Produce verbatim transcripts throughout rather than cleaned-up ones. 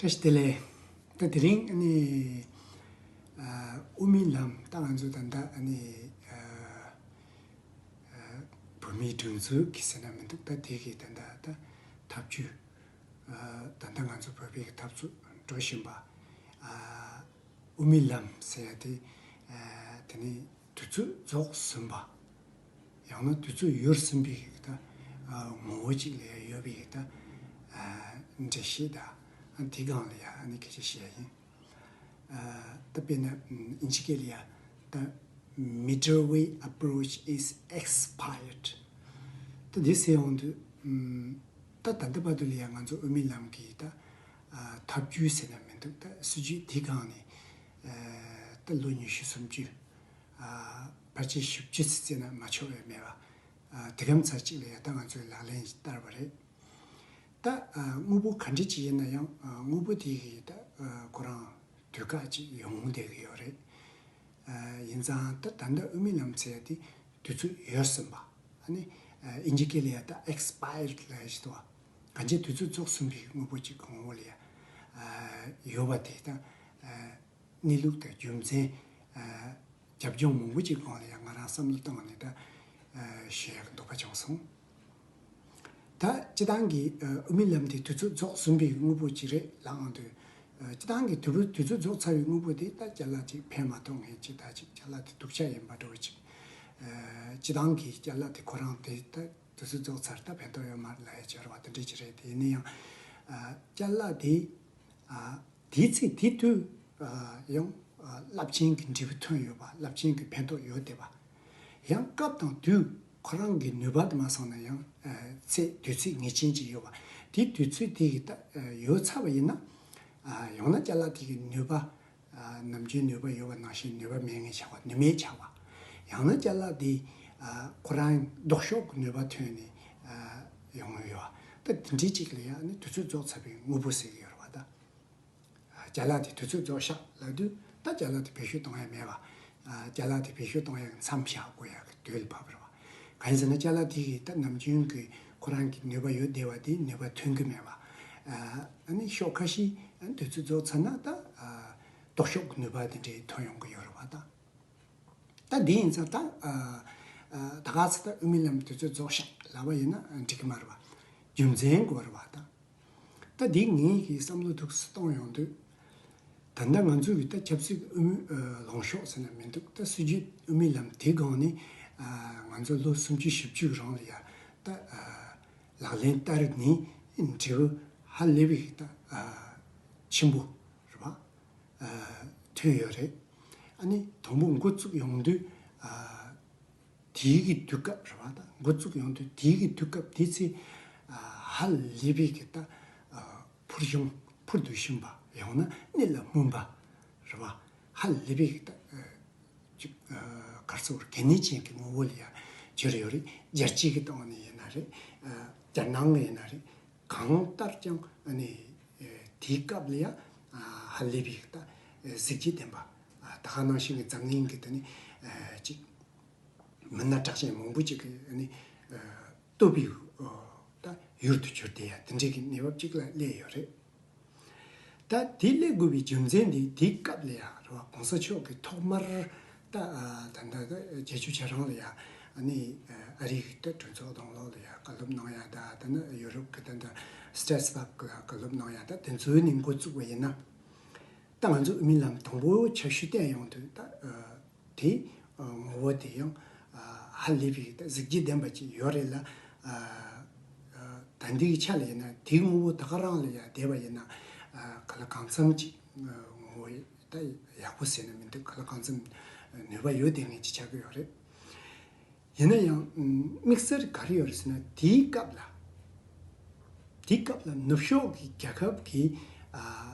བཀྲ་ཤིས་བདེ་ལེགས། ད་དེ་རིང་ཨ་ནི་ཨ་དབུ་མའི་ལམ། ད་ང་ཚོ་ད་ལྟ་ཨ་ནི་ཨ་ཨ་བོད་མིའི་སྒྲིག་འཛུགས་ཀྱི་ཟེར་ན་མི་འདུག་ད་དེ་གི་ད་ལྟ་ད་ཐབས་ཇུས། ཨ་ད་ལྟ་ང་ཚོ་བོད་པའི་གི་འཐབ་རྩོད་འགྲོ་བཞིན་པ། ཨ་དབུ་མའི་ལམ་ཟེར་ཡ་དེ་ཨ་དེ་ནི་དུས་ཚོད་རྫོགས་ཟིན་པ། ཡང་ན་དུས་ཚོད་ཡོལ་ཟིན་པའི་གི་ད་ཨ་ངོ་བོ་ཅིག་ལ་ཡོད་པའི་གི་ད་ཨ་འགྲེལ་བཤད་ད་ཨ་དེ་སྒང་ལ་ཡ་ཨ་ནི་སྐད་ཆ་བཤད་ཡ་ཡིན། ཨ་ད་དཔེར་ན་ཨིན་ཇི་སྐད་ལ་ཡ་ད་middle way approach is expired། ད་འདི་ཟེར་ཡོང་དུས་ཨམ་ད་ད་ལྟ་བར་དུ་ལ་ཡ་ང་ཚོ་དབུ་མའི་ལམ་གི་ད་ཨ་ཐབས་ཇུས་ཟེར་ན་མི་འདུག་ད་སྲིད་ཇུས་དེ་སྒང་ནས་ཨ་ད་ལོ་ཉི་ཤུ་སུམ་ཅུ་ཨ་ཕལ་ཆེར་བཞི་བཅུ་ཙམ་ཟེར་ན་མ་ཆོག་ཡ་མེད་པ། ཨ་དེ་གམ་ཚར་གཅིག་ལ་ཡ་ད་ང་ཚོས་ལག་ལེན་བསྟར་བ་རེད། ད་ཨ་དངོས་པོ་ག་འདྲ་ཅིག་ཡིན་ན་ཡང་ཨ་དངོས་པོ་དེ་གི་ད་ཨ་ཁོ་རང་དུས་བཀག་ཅིག་ཡོང་བསྡད་ཀྱི་ཡོད་རེད། ཨ་ཡིན་ཙང་ད་ད་ལྟ་དབུ་མའི་ལམ་ཟེར་ཡ་དེ་དུས་ཚོད་ཡོལ་ཟིན་པ། ཨ་ནི་ཨ་ཨིན་ཇི་སྐད་ལ་ཡ་ད་expired་ལབ་ཡ་ཞིག་འདུག་བ། གང་ཅི་དུས་ཚོད་རྫོགས་ཟིན་པའི་དངོས་པོ་ཅིག་གི་ངོ་བོ་ལ་ཡ་ཨ་ཡོད་པ་དེ་ད་ཨ་གནས་ལུགས་དང་རྒྱུ་མཚན་ཨ་རྒྱབ་ལྗོངས་མང་པོ་ཅིག་སྒང་ལ་ཡང་ང་རང་བསམ་བློ་བཏང་ནས་ད་ཨ་ཞུ་ཡག་གི་འདོད་པ་བྱུང་སོང་། ད་སྤྱི་བཏང་གི་ཨ་དབུ་མའི་ལམ་དེ་དུས་ཚོད་རྫོགས་ཟིན་པའི་དངོས་པོ་ཅིག་རེད་ལབ་འོང་དུས། ཨ་སྤྱི་བཏང་གི་དུས་བུ་དུས་ཚོད་རྫོགས་ཚར་བའི་དངོས་པོ་དེ་ད་ཅ་ལག་ཅིག་ཕན་མ་ཐོགས་ངེས་ཅིག་ད་ཅིག་ཅ་ལག་དེ་སྡུག་ཅག་ཡིན་པ་འདྲ་བོ་ཅིག་ཨ་སྤྱི་བཏང་གི་ཅ་ལག་དེ་ཁོ་རང་དེ་ད་དུས་ཚོད་རྫོགས་ཚར་ད་ཕན་ཐོགས་ཡོད་མ་རེད་ལབ་ཡ་ཅིག་ཡོད་རེད་བ། དེ་འདྲ་ཅིག་རེད། དེ་ཡིན་ན་ཡང་ཨ་ཅ་ལག་དེ་ཨ། དེའི་ཚེ་དེ་དུས་ཨ་ཡང་ཨ་རླབས་ཆེན་གྱི་འབྲས་བུ་ཐོན་ཡོད་པ། རླབས་ཆེན་གྱི་ཕན་ཐོགས་ཡོད་བསྡད་པ། ཡང་སྐབས་དང་དུས་ཁོ་རང་གི་ནུས་པ་དུ་མ་སོང་ན་ཡང་ཨ་ཚེ་དུས་ཚོད་ངེས་ཅན་ཅིག་ཡོད་པ། དེ་དུས་ཚོད་དེ་གི་ད་ཨ་ཡོལ་ཚར་བ་ཡིན་ན་ཨ་ཡང་ན་ཅ་ལག་དེ་གི་ནུས་པ་ཨ་ནམ་རྒྱུན་ནུས་པ་ཡོད་པ་ནང་བཞིན་ནུས་པ་མེད་མཁན་ཆགས་པ། ནུས་མེད་ཆགས་པ། ཡང་ན་ཅ་ལག་དེ་ཨ་ཁོ་རང་ལྡོག་ཕྱོགས་ཀྱི་ནུས་པ་ཐོན་ནས་ཨ་ཡོང་གི་ཡོད་པ། ད་དེ་འདྲའི་ཅིག་ལ་ཡང་ནི་དུས་ཚོད་རྫོགས་ཚར་བའི་དངོས་པོ་ཟེར་གྱི་ཡོད་རེད་བ་ད། ཅ་ལག་དེ་དུས་ཚོད་རྫོགས་ཤག་ལབ་དུས་ད་ཅ་ལག་དེ་བེད་སྤྱོད་གཏོང་ཡ་མེད་པ། ཅ་ལག་དེ་བེད་སྤྱོད་གཏོང་ཡ་མཚམས་བཞག་དགོས་ཡ་གི་དུས་ལ་བབ་པ་རེད་བ། གང་ཡིན་ཟེར་ན་ཅ་ལག་དེ་གི་ད་ནམ་རྒྱུན་གྱི་ཁོ་རང་གི་ནུས་པ་ཡོད་བསྡད་པ་དེ་ནུས་པ་ཐོན་གྱི་མེད་པ། ཨ་ནི་ཕྱོགས་ཁ་ཤས་དུས་ཚོད་རྫོགས་ཚར་ན་ད་ལྡོག་ཕྱོགས་ཀྱི་ནུས་པ་དེ་འདྲའི་ཐོན་ཡོང་གི་ཡོད་རེད་བ་ད། ད་འདི་ཡིན་ཙང་ད་ཨ་ཨ་ད་ག་ཚོད་ད་དབུ་མའི་ལམ་དུས་ཚོད་རྫོགས་ཤག་ལབ་པ་ཡིན་ན་འགྲིག་གི་མ་རེད་བ། རྒྱུ་མཚན་དགོས་རེད་བ་ད། ད་འདི་ངས་ཀྱི་བསམ་བློ་ཐུགས་སུ་གཏོང་ཡོང་དུས། ད་ལྟ་ང་ཚོ་གི་ད་ཆབ་སྲིད་དབུ་མའི་ཨ་ལངས་ཕྱོགས་ཟེར་ན་མི་འདུག་ད་སྲིད་ཇུས་དབུ་མའི་ལམ་དེ་སྒང་ནས་ཨ་ང་ཚོ་ལོ་སུམ་ཅུ་བཞི་བཅུ་གི་རིང་ལ་ཡ་ད་ཨ་ལག་ལེན་བསྟར་ནས་འབྲས་བུ་ཧ་ལས་པའི་ད་ཨ་ཆེན་པོ་རེད་བ། ཨ་ཐོན་ཡོད་རེད། ཨ་ནི་དང་པོ་འགོ་བཙུགས་ཡོང་དུས་ཨ་དེའི་གི་དུས་སྐབས་རེད་བ། ད་འགོ་བཙུགས་ཡོང་དུས་དེའི་གི་དུས་སྐབས་དེའི་ཚེ་ཨ་ཧ་ལས་པའི་གི་ད་ཨ་འཕུར་ཤིང་འཕུར་དུ་ཕྱིན་པ། ཡང་ན་གནད་ལ་སྨིན་པ་རེད་བ། ཧ་ལས་པའི་གི་ད་ཨ་ཅིག་ཨ་ག་རེ་ཟེར་དགོས་རེད། གལ་གནད་ཅན་གྱི་ངོ་བོ་ལ་ཡ་གྱུར་ཡོད་རེད། རྒྱལ་སྤྱི་གི་སྟེང་ནས་ཡིན་ན་རེད། ཨ་རྒྱལ་ནང་ནས་ཡིན་ན་རེད། གང་ལྟར་ཀྱང་ཨ་ནི་ཨེ་དེའི་སྐབས་ལ་ཡང་ཨ་ཧ་ལས་པའི་ད་ཨེ་གཟི་བརྗིད་ལྡན་པ། ཨ་ད་ག་ནང་བཞིན་གྱི་འཛམ་གླིང་གི་དེ་ནི་ཨེ་ཅིག་མི་སྣ་གྲགས་ཅན་མང་པོ་ཅིག་གིས་ཨ་ནི་ཨེ་བསྟོད་པའི་ཨོ་ད་ཡུལ་དུ་གྱུར་བསྡད་ཡ་དེ་འདྲའི་གི་གནས་བབ་ཅིག་ལ་སླེབས་ཡོད་རེད། ད་དེ་སླེབས་དགོས་པའི་རྒྱུ་མཚན་དེ་དེའི་སྐབས་ལ་ཡང་རེད་བ། གོང་ས་མཆོག་གིས་ཐོག་མར་ད་ད་ལྟ་ད་བརྒྱད་ཅུ་གྱ་རང་ལ་ཡང་ཨ་ནི་ཨ་རི་གི་ད་གྲོས་ཚོགས་སྟེང་ལོགས་ལ་ཡང་བཀའ་སློབ་གནང་ཡ། ད་ད་ནི་ཡུ་རོབ་ཀྱི་ད་ད་སི་ཏྲ་སི་བྷག་གི་བཀའ་སློབ་གནང་ཡ། ད་དེ་ཚོའི་ནང་འགོ་བཙུགས་པ་ཡིན་ན། ད་ང་ཚོ་དབུ་མའི་ལམ་དང་པོ་ཆ་ཤས་བསྟན་ཡོང་དུས་ད་ཨ་དེ་ཨ་ངོ་བོ་དེ་ཡང་ཨ་ཧ་ལས་པའི་ད་གཟི་བརྗིད་ལྡན་པ་ཅིག་ཡོད་རེད་ལ། ཨ་ཨ་ད་འདི་གི་ཆ་ལ་ཡིན་ན་དེའི་ངོ་བོ་ད་ག་རང་ལ་ཡང་བསྡད་པ་ཡིན་ན་ཨ་ག་ལ་གང་འཚམ་ཅིག་ཨ་ངོ་བོ་ད་ཡག་པོ་ཟེར་ན་མི་འདུག་ག་ལ་གང་འཚམ་ནུས་པ་ཡོད་བསྡད་མཁན་ཅིག་ཆགས་ཀྱི་ཡོད་རེད། ཡིན་ན་ཡང་དམིགས་བསལ་ག་རེ་ཡོད་རེད་ཟེར་ན། དེའི་སྐབས་ལ་དེའི་སྐབས་ལ་ནུབ་ཕྱོགས་ཀྱི་རྒྱལ་ཁབ་ཀྱི་ཨ་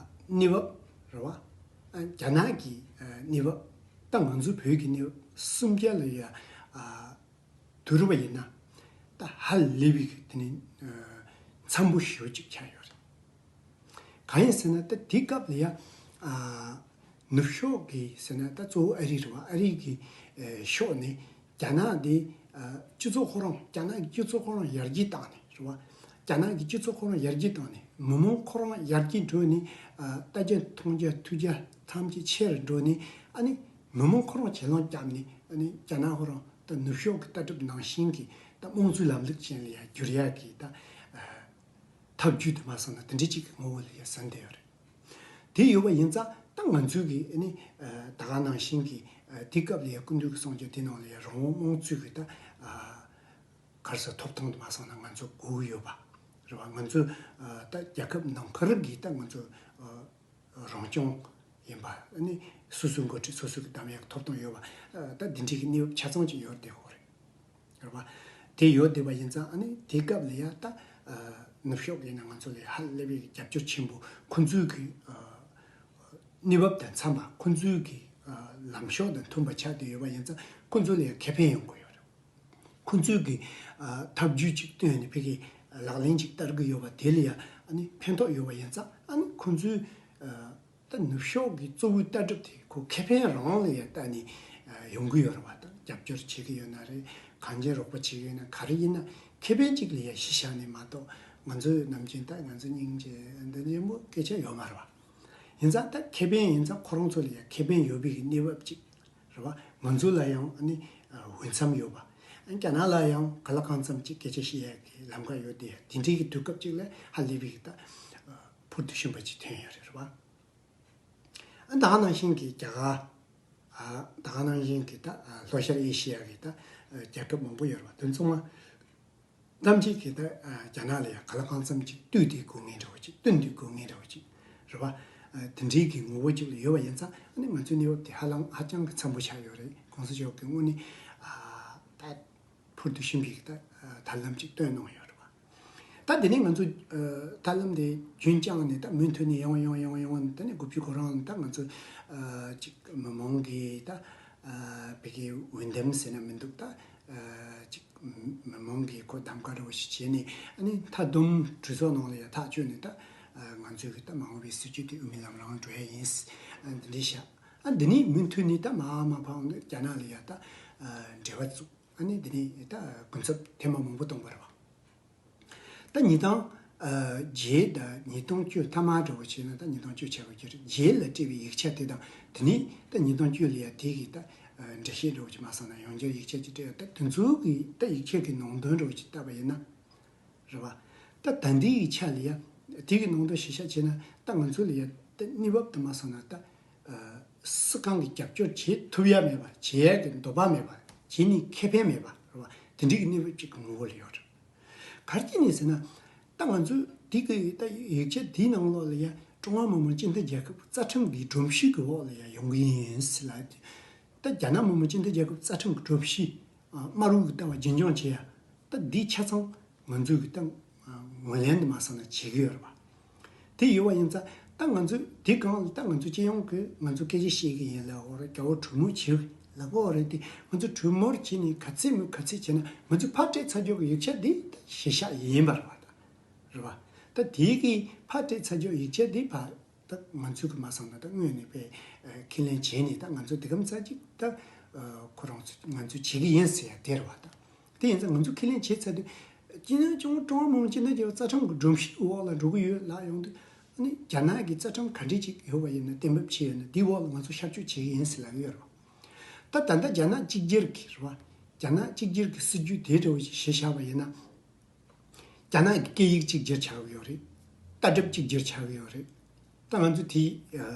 གནས་བབ་རེད་བ། ཨ་རྒྱ་ནག་གི་ཨ་གནས་བབ། ད་ང་ཚོ་བོད་ཀྱི་གནས་བབ་གསུམ་ཆ་ལ་ཡ་ཨ་བསྡུར་བ་ཡིན་ན་ད་ཧ་ལས་པའི་དེ་ནི་ཨ་འཚམ་པོ་ཞེ་པོ་ཅིག་ཆགས་ཡོད་རེད། གང་ཡིན་ཟེར་ན་ད་དེའི་སྐབས་ལ་ཡ་ཨ་ནུབ་ཕྱོགས་ཀྱི་ཟེར་ན་ད་གཙོ་བོ་ཨ་རི་རེད་བ། ཨ་རི་གི་ཨེ་ཕྱོགས་ནས་རྒྱ་ནག་དེ་ཨ་སྤྱི་ཚོགས་ཁོ་རང་རྒྱ་ནག་གི་སྤྱི་ཚོགས་ཁོ་རང་ཡར་རྒྱས་བཏང་ནས་རེད་བ། རྒྱ་ནག་གི་སྤྱི་ཚོགས་ཁོ་རང་ཡར་རྒྱས་བཏང་ནས་ མི་མང་ཁོ་རང་ཡར་རྒྱས་འགྲོ་ནས་ཨ་ལྟ་རྒྱ་མཐོང་རྒྱ་ཐོས་རྒྱ་ཐམས་ཅད་ཆེ་རུ་འགྲོ་ནས། ཨ་ནི་མི་མང་ཁོ་རང་ཁས་བླངས་བརྒྱབ་ནས། ཨ་ནི་རྒྱ་ནག་ཁོ་རང་ད་ནུབ་ཕྱོགས་ཀྱི་ལྟ་གྲུབ་ནང་བཞིན་གྱི་ད་དམངས་གཙོའི་ལམ་ལུགས་ཅན་ལ་ཡར་བསྒྱུར་ཡག་གི་ད་ཨ་ཐབས་ཇུས་དུ་མ་སོང་ན་དེ་འདྲ་ཅིག་གི་ངོ་བོ་ལ་ཡར་ཟིན་བསྡད་ཡོད་རེད། དེ་ཡོད་པ་ཡིན་ཙང་ད་ང་ཚོས་ཀྱི་ཨ་ནི་ཨ་ད་ག་ནང་བཞིན་གྱི་ཨ་དེ་སྐབས་ལ་ཡར་སྐུ་མདུན་གྱི་གསུང་རྒྱུ་དེ་ནང་ལ་ཡར་རང་དབང་དམངས་གཙོའི་གི་ད་ཨ་ག་རེ་ཟེར། ཐོབ་ཐང་དུ་མ་སོང་ན་ང་ཚོ་དགོས་ཀྱི་ཡོད་པ་རེད་བ། ང་ཚོ་ཨ་ད་རྒྱལ་ཁབ་ནང་ཁུལ་གྱི་ད་ང་ཚོ་ཨ་རང་སྐྱོང་ཡིན་པ། ཨ་ནི་སོ་སོའི་འགོ་ཁྲིད་སོ་སོ་གི་འདེམས་ཡག་ཐོབ་ཐང་ཡོད་པ། ཨ་ད་འདི་འདྲའི་གི་གནས་བབ་ཆ་ཚང་ཅིག་ཡོད་བསྡད་ཡོད་རེད། རེད་བ། དེ་ཡོད་བསྡད་པ་ཡིན་ཙང་། ཨ་ནི་དེ་སྐབས་ལ་ཡ་ད་ཨ་ནུབ་ཕྱོགས་ཡིན་ན་ང་ཚོ་ལ་ཧ་ལས་པའི་རྒྱབ་སྐྱོར་ཆེན་པོ། ཁོང་ཚོའི་གི་ཨ་གནས་བབ་དང་འཚམ་པ། ཁོང་ཚོའི་གི་ཨ་ལམ་ཕྱོགས་དང་མཐུན་པ་ཆགས་བསྡད་ཡོད་པ་ཡིན་ཙང་། ཁོང་ཚོ་ལ་ཡ་ཁེ་ཕན་ཡོང་གི་ཡོད་རེད། ཁོང་ཚོའི་གི་ཨ་ཐབས་ཇུས་ཅིག་བཏོན་ནས་ཕ་གི་ལག་ལེན་ཅིག་བསྟར་གི་ཡོད་པ་དེ་ལ་ཡ་ཨ་ནི་ཕན་ཐོགས་ཡོད་པ་ཡིན་ཙང་། ཨ་ནི་ཁོང་ཚོའི་ཨ་ད་ནུབ་ཕྱོགས་ཀྱི་གཙོ་བོའི་ལྟ་གྲུབ་དེ་ཁོ་ཁེ་ཕན་རང་ལ་ཡ་ལྟ་ནས་ཨ་ཡོང་གི་ཡོད་རེད་བ། ད་རྒྱབ་སྐྱོར་བྱེད་ཀྱི་ཡོད་ན་རེད། གང་ཅི་རོགས་པ་བྱེད་ཀྱི་ཡོད་ན། ག་རེ་ཡིན་ན་ཁེ་ཕན་ཅིག་ལ་ཡ་གཞི་བཞག་ནས་མ་གཏོགས། ང་ཚོའི་ནམ་རྒྱུན་ད་ང་ཚོ་སྙིང་རྗེ་འདི་འདྲ་མོ་སྐད་ཆ་ཡོད་མ་རེད་བ། ཡིན་ཙང་ད་ཁེ་ཕན་ཡིན་ཙང་ཁོ་རང་ཚོ་ལ་ཡ་ཁེ་ཕན་ཡོད་པའི་གི་གནས་བབ་ཅིག་རེད་བ། ང་ཚོ་ལ་ཡང་ཨ་ནི་འོས་འཚམ་ཡོད་པ། རྒྱ་ནག་ལ་ཡང་གང་ལ་གང་འཚམ་ཅིག་སྐད་ཆ་བཤད་ཡ་གི་ལམ་ཁ་ཡོད་དེ། དེ་འདྲའི་གི་དུས་སྐབས་ཅིག་ལ་ཧ་ལས་པའི་གི་ད་ཕུལ་དུ་ཕྱིན་པ་ཅིག་ཐོན་ཡོད་རེད་བ། ཨ་ད་ག་ནང་བཞིན་གྱི་རྒྱ་གར། ཨ་ད་ག་ནང་བཞིན་གྱི་ད་ཨ་ལྷོ་ཤར་ཨེ་ཤི་ཡ་གི་ད་ཨ་རྒྱལ་ཁབ་མང་པོ་ཡོད་རེད་བ། དེ་ཚང་མ་ཐམས་ཅད་ཀྱིས་ད་ཨ་རྒྱ་ནག་ལ་ཡང་གང་ལ་གང་འཚམ་ཅིག་བསྟུན་ཏེ་དགོས་ངེས་འདྲ་བོ་ཅིག་བསྟུན་ཏེ་དགོས་ངེས་འདྲ་བོ་ཅིག་རེད་བ། ཨ་དེ་འདྲའི་གི་ངོ་བོ་ཅིག་ལ་ཡོད་པ་ཡིན་ཙང་། ཨ་ནི་ང་ཚོའི་གནས་བབ་དེ་ཧ་ལམ་ཧ་ཅང་གི་འཚམ་པོ་ཆགས་ཡོད་རེད། གོང་ས་མཆོག་གིས་དངོས་གནས་ཨ་ད་ཕུལ་དུ་ཕྱིན་པའི་ད་ཨ་ཐབས་ལམ་ཅིག་བཏོན་གནང་ཡོད་རེད་བ། ད་དེ་ནས་ང་ཚོ་ཨ་ཐབས་ལམ་དེ་རྒྱུན་བསྐྱངས་ནས། ད་མུ་མཐུད་ནས་ཡོང་ཡོང་ཡོང་ཡོང་། ད་ནས་དགུ་བཅུ་གོ་གྲངས་ད་ང་ཚོ་ཨ་ཅིག་མི་མང་གི་ད་ཨ་བོད་ཀྱི་འོས་འདེམས་ཟེར་ན་མི་འདུག་ད་ཨ་ཅིག་མི་མང་གི་ཁོ་གདམ་ག་འདྲ་བོ་ཞིག་བྱས་ནས། ཨ་ནི་མཐའ་བསྡོམས་གྲོས་ཚོགས་ནང་ལ་ཡ་ཐག་གཅོད་ནས། ད་ཨ་ང་ཚོའི་གི་ད་མ་འོངས་པའི་སྲིད་བྱུས་དེ་དབུ་མའི་ལམ་རང་འགྲོ་ཡ་ཡིན། ཨ་འདི་འདྲའི་བྱ། ཨ་འདི་ནས་མུ་མཐུད་ནས་ད་མར་མར་ཕར་རྒྱ་ནག་ལ་ཡ་ད་ཨ་འབྲེལ་བ་བཙུགས། ཨ་ནི་འདི་ནས་ད་གུན་གསབ་ཐེངས་མ་མང་པོ་བཏང་བ་རེད་བ། ད་ཉིས་སྟོང་ཨ་བརྒྱད་དང་ཉིས་སྟོང་བཅུ་ཐ་མ་འདྲ་བོ་བྱས་ན། ད་ཉིས་སྟོང་བཅུ་བྱས་པ་གི་རྗེས་ལ་སྤྲད་པའི་ཡིག་ཆ་དེ་དང་། དེ་ནས་ད་ཉིས་སྟོང་བཅུ་ལ་ཡ་དེ་གི་ད་ཨ་འགྲེལ་བཤད་འདྲ་བོ་ཅིག་མ་སོང་ན་ཡང་བསྐྱར་ཡིག་ཆ་ཅིག་སྤྲད་ཡ། ད་དེ་ཚོ་གི་ད་ཡིག་ཆ་གི་ནང་དོན་འདྲ་བོ་ཅིག་བལྟས་པ་ཡིན་ན། རེད་བ། ད་ད་ལྟའི་ཡིག་ཆ་ལ་ཡ་དེ་གི་ནང་དོན་གཞི་བཞག་བྱས་ན། ད་ང་ཚོ་ལ་ཡ་ད་གནས་བབ་དུ་མ་སོང་ན། ད་ཨ་སུ་གང་གིས་རྒྱབ་སྐྱོར་བྱེད་ཐུབ་ཡ་མེད་པ། བྱེད་ཡ་གི་འདོད་པ་མེད་པ། བྱས་ནས་ཁེ་ཕན་མེད་པ་རེད་བ། དེ་འདྲའི་གི་གནས་བབ་ཅིག་གི་ངོ་བོ་ལ་ཡོད་རེད། ག་རེ་བྱས་ནས་ཟེར་ན། ད་ང་ཚོས་དེ་གི་ད་ཡིག་ཆ་དེའི་ནང་ལོགས་ལ་ཡ་ཀྲུང་ཧྭ་མི་དམངས་སྤྱི་མཐུན་རྒྱལ་ཁབ་རྩ་ཁྲིམས་ཀྱི་སྒྲོམ་གཞི་གི་འོག་ལ་ཡ་ཡོང་གི་ཡིན་ཟེར་ལབ། ད་རྒྱ་ནག་མི་དམངས་སྤྱི་མཐུན་རྒྱལ་ཁབ་རྩ་ཁྲིམས་ཀྱི་སྒྲོམ་གཞི་ཨ་དམར་པོ་གི་ལྟ་བ་རྒྱུན་འཁྱོངས་བྱེད་ཡ། ད་འདི་ཆ་ཚང་ང་ཚོས་གི་ད་ཨ་ངོས་ལེན་དུ་མ་སོང་ན་བྱེད་ཀྱི་ཡོད་རེད་བ། དེ་ཡོད་པ་ཡིན་ཙང་། ད་ང་ཚོས་དེ་སྒང་ལ་ད་ང་ཚོ་སྤྱི་ཡོངས་ཀྱི་ང་ཚོ་སྐད་ཆ་བཤད་ཀྱི་ཡིན་ལབ་ཡོད་རེད། རྒྱལ་བ་གྲོས་མོལ་བྱེད་ལབ་ཡོད་རེད་དེ། ང་ཚོ་གྲོས་མོལ་བྱས་ནས་ག་ཚད་མོ་ག་ཚད་བྱས་ན། ང་ཚོས་ཕར་སྤྲད་ཚར་རྒྱུ་གི་ཡིག་ཆ་འདི་ད་གཞི་བཞག་ཡིན་པ་རེད་བ། ད་རེད་བ། ད་དེ་གི་ཕར་སྤྲད་ཚར་རྒྱུ་ཡིག་ཆ་འདི་ཕར་ད་ང་ཚོ་གི་མ་སོང་ན་ད་དངོས་གནས་པའི་ཨ་ཁས་ལེན་བྱས་ནས། ད་ང་ཚོ་འདི་གམ་ཙམ་ཅིག་ད་ཨ་ཁོ་རང་ཚོ་ང་ཚོས་བྱེད་ཀྱི་ཡིན་ཟེར་ཡ་དེ་རེད་བ། ད་དེ་ཡིན་ཙང་ང་ཚོས་ཁས་ལེན་བྱས་ཚར་དུས། སྤྱི་ནོར་ཀྲུང་ཀྲུང་ཧྭ་མི་དམངས་སྤྱི་མཐུན་རྒྱལ་ཁབ་རྩ་ཁྲིམས་ཀྱི་སྒྲོམ་གཞིའི་འོག་ལ་འགྲོ་གི་ཡོད་ལབ་ཡོང་དུས། ཨ་ནི་རྒྱ་ནག་གི་རྩ་ཁྲིམས་ག་འདྲས་ཅིག་ཡོད་པ་ཡིན་ན། གཏན་འབེབས་བྱས་ཡོད་ན། དེའི་འོག་ལ་ང་ཚོ་ཤར་སྐྱོད་བྱེད་ཀྱི་ཡིན་ཟེར་ལབ་ཀྱི་ཡོད་རེད་བ། ད་ད་ལྟ་རྒྱ་ནག་གཅིག་གྱུར་གྱི་རེད་བ། རྒྱ་ནག་གཅིག་གྱུར་གྱི་སྲིད་ཇུས་དེ་འདྲ་བོ་ཞིག་གཞི་བཞག་པ་ཡིན་ན། རྒྱ་ནག་གི་སྐད་ཡིག་གཅིག་གྱུར་ཆགས་ཀྱི་ཡོད་རེད། ལྟ་གྲུབ་གཅིག་གྱུར་ཆགས་ཀྱི་ཡོད་རེད། ད་ང་ཚོས་དེ་ཨ་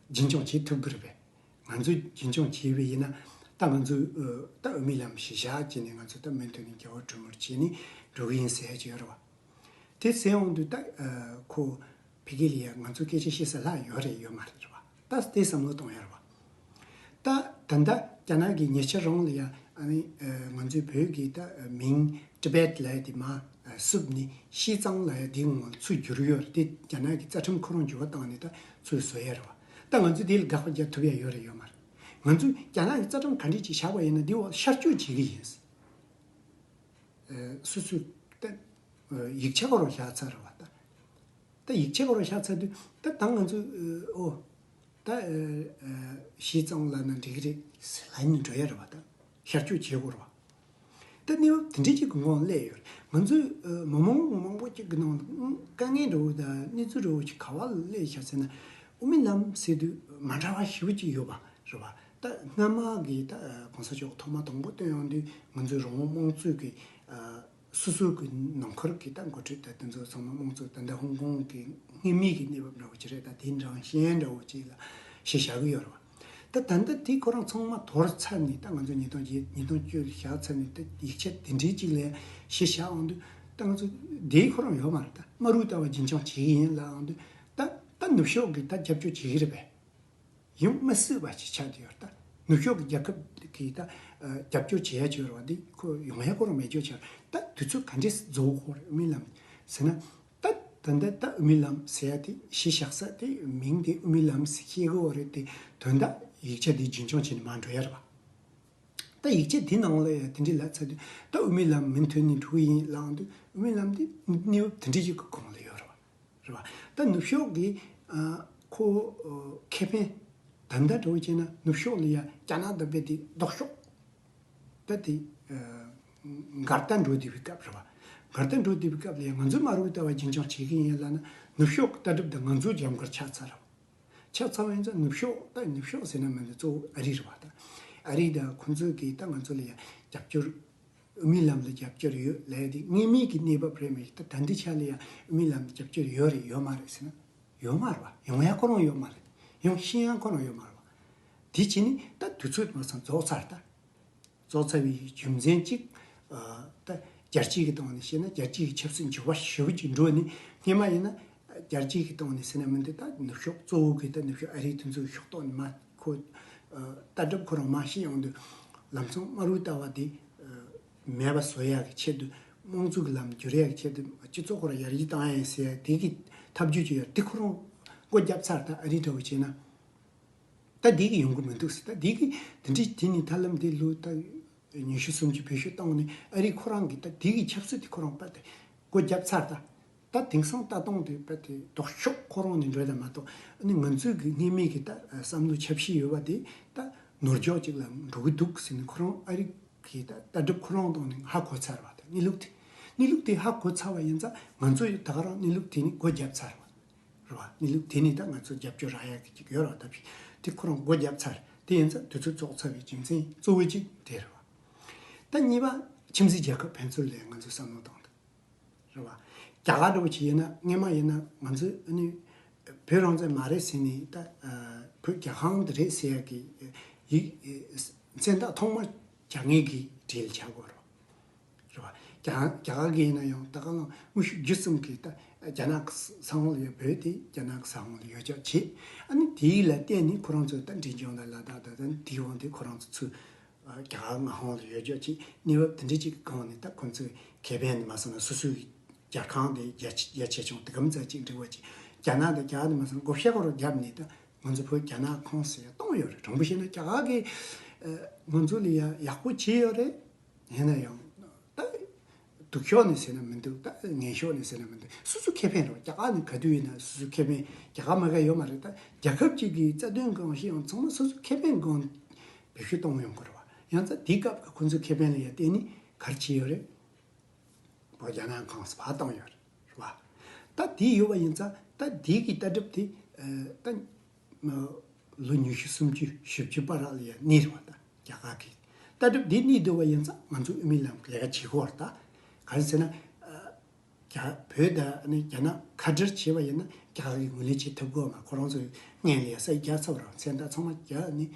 རྒྱུན་འཁྱོངས་བྱེད་ཐུབ་ཀྱི་རེད་པས། ང་ཚོས་རྒྱུན་འཁྱོངས་བྱས་པ་ཡིན་ན། ད་ང་ཚོས་ཨ་ད་དབུ་མའི་ལམ་གཞི་བཞག་བྱས་ནས། ང་ཚོས་ད་མུ་མཐུད་ནས་རྒྱལ་བ་གྲོས་མོལ་བྱས་ནས་འགྲོ་གི་ཡིན་ཟེར་གྱི་ཡོད་རེད་བ། དེ་ཟེར་འོང་དུས་ད་ཨ་ཁོ་ཕ་གི་ལ་ཡ་ང་ཚོ་སྐད་ཆ་བཤད་ས་ལྷག་ཡོད་རེད་ཡོད་མ་རེད་རེད་བ། ད་དེ་བསམ་བློ་གཏོང་ཡ་རེད་བ། ད་ད་ལྟ་རྒྱ་ནག་གིས་ཉེ་ཆར་རང་ལ་ཡ་ཨ་ནི་ཨ་ང་ཚོའི་བོད་ཀྱི་ད་མིང་ཊི་བེཊ་ལབ་ཡ་དེ་མར་ཨ་བསུབས་ནས་ཤིས་ཙང་ལབ་ཡ་དེའི་ངོ་ལ་ཚུར་བསྒྱུར་ཡོད་རེད། དེ་རྒྱ་ནག་གི་རྩ་ཁྲིམས་ཁོ་རང་འགྱུར་བ་བཏང་ནས་ད་ཚུར་བཟོ་ཡ་རེད་བ། ད་ང་ཚོས་དེ་ལ་དགག་པ་རྒྱག་ཐུབ་ཡ་ཡོད་རེད་ཡོད་མ་རེད། ང་ཚོས་རྒྱ་ནག་གི་རྩ་ཁྲིམས་ག་འདྲས་ཅིག་བཞག་པ་ཡིན་ན། དེའི་འོག་ཤར་སྐྱོད་བྱེད་ཀྱི་ཡིན། ཨ་སོ་སོའི་ད་ཨ་ཡིག་ཆ་ཁོ་རང་བཞག་ཚར་རེད་བ། ད་ད་ཡིག་ཆ་ཁོ་རང་བཞག་ཚར་དུས། ད་ད་ང་ཚོས་ཨ་ཨོ་ད་ཨ་ཨ་ཤིས་ཙང་ལབ་ན་འགྲིག་གི་རེད་ཟེར་ལབ་ནས་འགྲོ་ཡ་རེད་བ། ད་ཤར་སྐྱོད་བྱེད་དགོས་རེད་བ། ད་གནས་བབ་དེ་འདྲའི་ཅིག་གི་ངང་སླེབས་ཡོད་རེད། ང་ཚོས་ཨ་མི་མང་མང་པོ་ཅིག་གི་ནང་དུ་དཀའ་ངལ་འདྲ་བོ་དང་གནས་ཚུལ་འདྲ་བོ་ཅིག་ག་བ་ལ་སླེབས་བཞག་ཟེར་ན། དབུ་མའི་ལམ་ཟེར་དུས་མ་འདྲ་བ་ཞེ་པོ་ཅིག་ཡོད་པ་རེད་བ། ད་སྔ་མ་གི་ད་གོང་ས་མཆོག་ཐོག་མ་དང་པོ་བཏོན་ཡོང་དུས་ང་ཚོའི་རང་དབང་དམངས་གཙོའི་གི་ཨ་སོ་སོ་གི་ནང་ཁུལ་གི་ད་འགོ་ཁྲིད་ད་དེ་ཚོ་ཚང་མ་དམངས་གཙོ་ད་ལྟ་ཧོང་ཀོང་གི་སྔོན་མའི་གི་གནས་བབ་འདྲ་བོ་ཅིག་རེད། ད་དེ་འདྲ་ཤེས་ཡོན་འདྲ་བོ་ཅིག་ལ་གཞི་བཞག་གི་ཡོད་རེད་བ། ད་ད་ལྟ་དེ་ཁོ་རང་ཚང་མ་དོར་ཚར་ནས། ད་ང་ཚོ་ཉིས་སྟོང་བརྒྱད་ཉིས་སྟོང་བཅུ་ལ་བཞག་ཚར་ནས། ད་ཡིག་ཆ་དེ་འདྲའི་ཅིག་ལ་གཞི་བཞག་འོང་དུས། ད་ང་ཚོ་དེ་ཁོ་རང་ཡོད་མ་རེད། ད་དམར་པོའི་ལྟ་བ་རྒྱུན་འཁྱོངས་བྱེད་ཀྱི་ཡིན་ལབ་འོང་དུས། ད་ད་ནུབ་ཕྱོགས་ཀྱིས་ད་རྒྱབ་སྐྱོར་བྱེད་ཀྱི་རེད་པས། ཡོང་མི་སྲིད་པ་ཞིག་ཆགས་བསྡད་ཡོད་རེད། ད་ནུབ་ཕྱོགས་ཀྱི་རྒྱལ་ཁབ་ཀྱིས་ད་ཨ་རྒྱབ་སྐྱོར་བྱེད་ཡ་ཅིག་ཡོད་རེད་བ། འདི་ཁོ་ཡོང་ཡ་ཁོ་རང་མེད་ཅོག་ཆགས། ད་དུས་ཚོད་ག་འདྲས་རྫོགས་ཁོ་རེད། དབུ་མའི་ལམ་ཟེར་ན། ད་ད་ལྟ་ད་དབུ་མའི་ལམ་ཟེར་ཡ་དེ་གཞི་བཞག་ས་དེ་མིང་དེ་དབུ་མའི་ལམ་ཟེར་བཤད་གི་ཡོད་རེད་དེ། དོན་དག་ཡིག་ཆ་དེ་རྒྱུན་འཁྱོངས་བྱས་ནས་མར་འགྲོ་ཡ་རེད་བ། ད་ཡིག་ཆ་དེ་ནང་ལ་ཡ་དེ་འདྲས་ལབ་ཚར་དུས། ད་དབུ་མའི་ལམ་མིང་ཐོན་ནས་འགྲོ་གི་ཡིན་ལབ་འོང་དུས། དབུ་མའི་ལམ་དེ་གནས་བབ་དེ་འདྲས་ཅིག་གི་གོང་ལ་ཡོད་རེད་བ། རེད་བ། ད་ནུབ་ཕྱོགས་ཀྱི་ཨ་ཁོ་ཨ་ཁེ་ཕན་ད་ལྟ་འདྲ་བོ་བྱས་ན། ནུབ་ཕྱོགས་ལ་ཡ་རྒྱ་ནག་དང་རྦད་དེ་ལྡོག་ཕྱོགས་ད་དེ་ཨ་འགལ་ཟླ་འགྲོ་བསྡད་པའི་སྐབས་རེད་བ། འགལ་ཟླ་འགྲོ་བསྡད་པའི་སྐབས་ལ་ཡ་ང་ཚོས་དམར་པོའི་ལྟ་བ་རྒྱུན་འཁྱོངས་བྱེད་ཀྱི་ཡིན་ལབ་ན། ནུབ་ཕྱོགས་ཀྱི་ལྟ་གྲུབ་དང་ང་ཚོ་རྒྱབ་འགལ་ཆགས་ཚར་རེད་བ། ཆགས་ཚར་བ་ཡིན་ཙང་། ནུབ་ཕྱོགས་ད་ནུབ་ཕྱོགས་ཟེར་ན་མི་འདུག་གཙོ་བོ་ཨ་རི་རེད་བ། ད་ཨ་རི་དང་ཁོང་ཚོས་ཀྱིས་ད་ང་ཚོ་ལ་ཡ་རྒྱབ་སྐྱོར། དབུ་མའི་ལམ་ལ་རྒྱབ་སྐྱོར་ཡོད་ལབ་ཡ་དེ་སྔོན་མའི་གི་གནས་བབ་རེད་མ་གཏོགས། ད་ད་ལྟའི་ཆ་ལ་ཡ་དབུ་མའི་ལམ་ལ་རྒྱབ་སྐྱོར་ཡོད་རེད་ཡོད་མ་རེད་ཟེར་ན། ཡོད་མ་རེད་བ། ཡོང་ཡ་ཁོ་རང་ཡོད་མ་རེད། ཡོང་ཤེས་ཡ་ཁོ་རང་ཡོད་མ་རེད་བ། དེ་བྱས་ནས་ད་དུས་ཚོད་མ་སོང་རྫོགས་ཚར། ད་རྫོགས་ཚར་བའི་རྒྱུ་མཚན་གཅིག་ཨ་ད་རྒྱལ་སྤྱི་གི་སྟེང་ནས་བཤད་ན། རྒྱལ་སྤྱི་གི་ཆབ་སྲིད་འགྱུར་བ་ཞེ་པོ་ཅིག་འགྲོ་ནས། སྔོན་མ་ཡིན་ན་རྒྱལ་སྤྱི་གི་སྟེང་ནས་ཟེར་ན་མི་འདུག་ད་ནུབ་ཕྱོགས་གཙོ་བོ་གི་ད་ནུབ་ཕྱོགས་ཨ་རི་དེ་ཚོའི་ཕྱོགས་གཏོགས་ནས་མར་ཁོ་ཨ་ལྟ་གྲུབ་ཁོ་རང་མར་བཤད་ཡོང་དུས། ལམ་སང་དམར་པོའི་ལྟ་བ་དེ་ཨ་མེད་པ་བཟོ་ཡག་གི་ཆེད་དུ། དམངས་གཙོ་གི་ལམ་བསྒྱུར་ཡག་གི་ཆེད་དུ། སྤྱི་ཚོགས་ཁོ་རང་ཡར་རྒྱས་བཏང་ཡག་ཡིན་ཟེར་ཡག་དེ་གི་ཐབས་ཇུས་ཅིག་ཡོད་རེད། དེ་ཁོ་རང་སྒོ་བརྒྱབ་ཚར། ད་ཨ་རི་འདྲ་བོ་བྱས་ན། ད་འདི་གི་ཡོང་གི་མི་འདུག་ཟེར། ད་འདི་གི་དེ་འདྲའི་དེ་ནི་ཐབས་ལམ་དེ་ལོ་ད་ཉི་ཤུ་སུམ་ཅུ་བེད་སྤྱོད་བཏང་ནས། ཨ་རི་ཁོ་རང་གིས་ད་འདི་གི་ཆབ་སྲིད་དེ་ཁོ་རང་རྦད་དེ་སྒོ་བརྒྱབ་ཚར། ད་ད་དེང་སང་ལྟ་སྟངས་དེ་རྦད་དེ་ལྡོག་ཕྱོགས་ཁོ་རང་ནས་འགྲོ་ཡ་ད་མ་གཏོགས། ཨ་ནི་ང་ཚོའི་གི་སྔོན་མའི་གི་ད་བསམ་བློ་ཆབ་སྲིད་ཡོད་པ་དེ་ད་ནོར་འཇོག་ཅིག་ལ་འགྲོ་གི་འདུག་ཟེར་ནས། ཁོ་རང་ཨ་རི་གི་ད་ལྟ་གྲུབ་ཁོ་རང་སྟེང་ནས་ཧ་གོ་ཚར་བ། ད་གནས་ལུགས་དེ་གནས་ལུགས་དེ་ཧ་གོ་ཚར་བ་ཡིན་ཙང་། ང་ཚོ་ཡང་ད་ག་རང་གནས་ལུགས་དེ་ནི་སྒོ་བརྒྱབ་ཚར་བ། རེད་བ། གནས་ལུགས་དེ་ནི་ད་ང་ཚོ་རྒྱབ་སྐྱོར་རག་ཡག་གི་ཅིག་ཡོད་རེད་བ། ད་ཕྱིན་དེ་ཁོ་རང་སྒོ་བརྒྱབ་ཚར། དེ་ཡིན་ཙང་དུས་ཚོད་རྫོགས་ཚར་བའི་རྒྱུ་མཚན་གཙོ་བོ་གཅིག་དེ་རེད་བ། ད་གཉིས་པ། ཁྱིམ་མཚེས་རྒྱལ་ཁབ་ཕན་ཚུན་ལ་ང་ཚོས་བསམ་བློ་གཏོང་དགོས། རེད་བ། རྒྱ་གར་འདྲ་བོ་ཅིག་ཡིན་ན། སྔོན་མ་ཡིན་ན་ང་ཚོས་ཨ་ནི་བོད་རང་བཙན་མ་རེད་ཟེར་ནས། ད་ཨ་བོད་རྒྱ་གང་དེ་རེད་ཟེར་ཡག་གི་ཡིག་མཚན་རྟགས་ཐོག་མ་རྒྱ་ངེས་ཀྱི་གྲས་ལ་ཆགས་དགོས་རེད་བ། རེད་བ། རྒྱ་རྒྱ་གར་གྱི་ཡིན་ན་ཡང་ད་ག་ལ་དངོས་ཤུགས་བརྒྱུད་གསུམ་གྱིས་ད་རྒྱ་ནག་གི་ས་ས་ཁོངས་ལ་ཡོད། བོད་དེ་རྒྱ་ནག་གི་ས་ཁོངས་ལ་ཡོད་ཆོག་བྱེད། ཨ་ནི་དེའི་ལ་བརྟེན་ནས་ཁོ་རང་ཚོས་ད་འབྲས་ལྗོངས་དང་ལ་དྭགས་དང་། ད་དེའི་དབང་དེ་ཁོ་རང་ཚོ་ཚུར་རྒྱ་གར་མངའ་ཁོངས་ལ་ཡོད་ཆོག་བྱེད། གནས་བབ་དེ་འདྲ་ཅིག་གི་སྒང་ནས་ད་ཁོ་ཚོས་ཁེ་ཕན་དེ་མ་སོང་ན། སོ་སོའི་རྒྱལ་ཁང་དེ་རྒྱ་རྒྱ་ཆེ་ཆུང་དེ་ག་ཙམ་ཅིག་འགྲིག་པ་ཅིག་རྒྱ་ནག་དང་རྒྱ་གར་དེ་མ་སོང་ན་བགོ་བཤའ་ཁོ་རང་བརྒྱབ་ནས། ད་ང་ཚོ་བོད་རྒྱ་ནག་ཁོངས་སུ་ཡར་གཏོང་ཡོད་རེད། དྲང་པོ་བཤད་ན་རྒྱ་གར་གིས་ཨ་ང་ཚོ་ལ་ཡ་ཡག་པོ་བྱས་ཡོད་རེད། ཡིན་ན་ཡང་ད་སྡུག་ཕྱོགས་ནས་ཟེར་ན་མི་འདུག་ད་ངན་ཕྱོགས་ནས་ཟེར་ན་མི་འདུག་སོ་སོ་ཁེ་ཕན་རེད། རྒྱ་གར་ནི་ག་དུས་ཡིན་ན་སོ་སོ་ཁེ་ཕན། རྒྱ་གར་མ་ག་ཡོད་མ་རེད། ད་རྒྱལ་ཁབ་ཅིག་གི་རྩ་དོན་གང་ཞིག་ཡང་ཚང་མ་སོ་སོ་ཁེ་ཕན་སྒང་བེད་སྤྱོད་གཏོང་ཡོང་གི་རེད་བ། ཡང་ཙང་དེའི་སྐབས་ཀྱི་ཁོ་ཚོའི་ཁེ་ཕན་ལ་ཡ་བརྟེན་ནས་ག་རེ་བྱས་ཡོད་རེད། བོད་རྒྱ་ནག་ཁོངས་སུ་ཕར་བཏང་ཡོད་རེད་བ། ད་དེ་ཡོད་པ་ཡིན་ཙང་། ད་དེ་གི་ལྟ་གྲུབ་དེ་ཨ་ད་ལོ་ཉི་ཤུ་སུམ་ཅུ་བཞི་བཅུ་བར་ལ་ཡ་གནས་རེད་བ། ད་རྒྱ་གར་གི་ལྟ་གྲུབ་དེ་གནས་སྡོད་པ་ཡིན་ཙང་། ང་ཚོ་དབུ་མའི་ལམ་གྱི་ལས་ཀ་བྱེད་དགོས་རེད། ད་ག་རེ་ཟེར་ན། ཨ་རྒྱ་བོད་དང་ཨ་ནི་རྒྱ་ནག་ཁ་བྲལ་བྱས་པ་ཡིན་ན་རྒྱ་གར་གིས་ངོས་ལེན་བྱེད་ཐུབ་དགོས་མ། ཁོ་རང་ཚོའི་སྔོན་ལ་ཡ་ས་ཡིག་བརྒྱབ་ཚར་བ་རེད། མཚན་རྟགས་ཚང་མ་བརྒྱབ་ནས་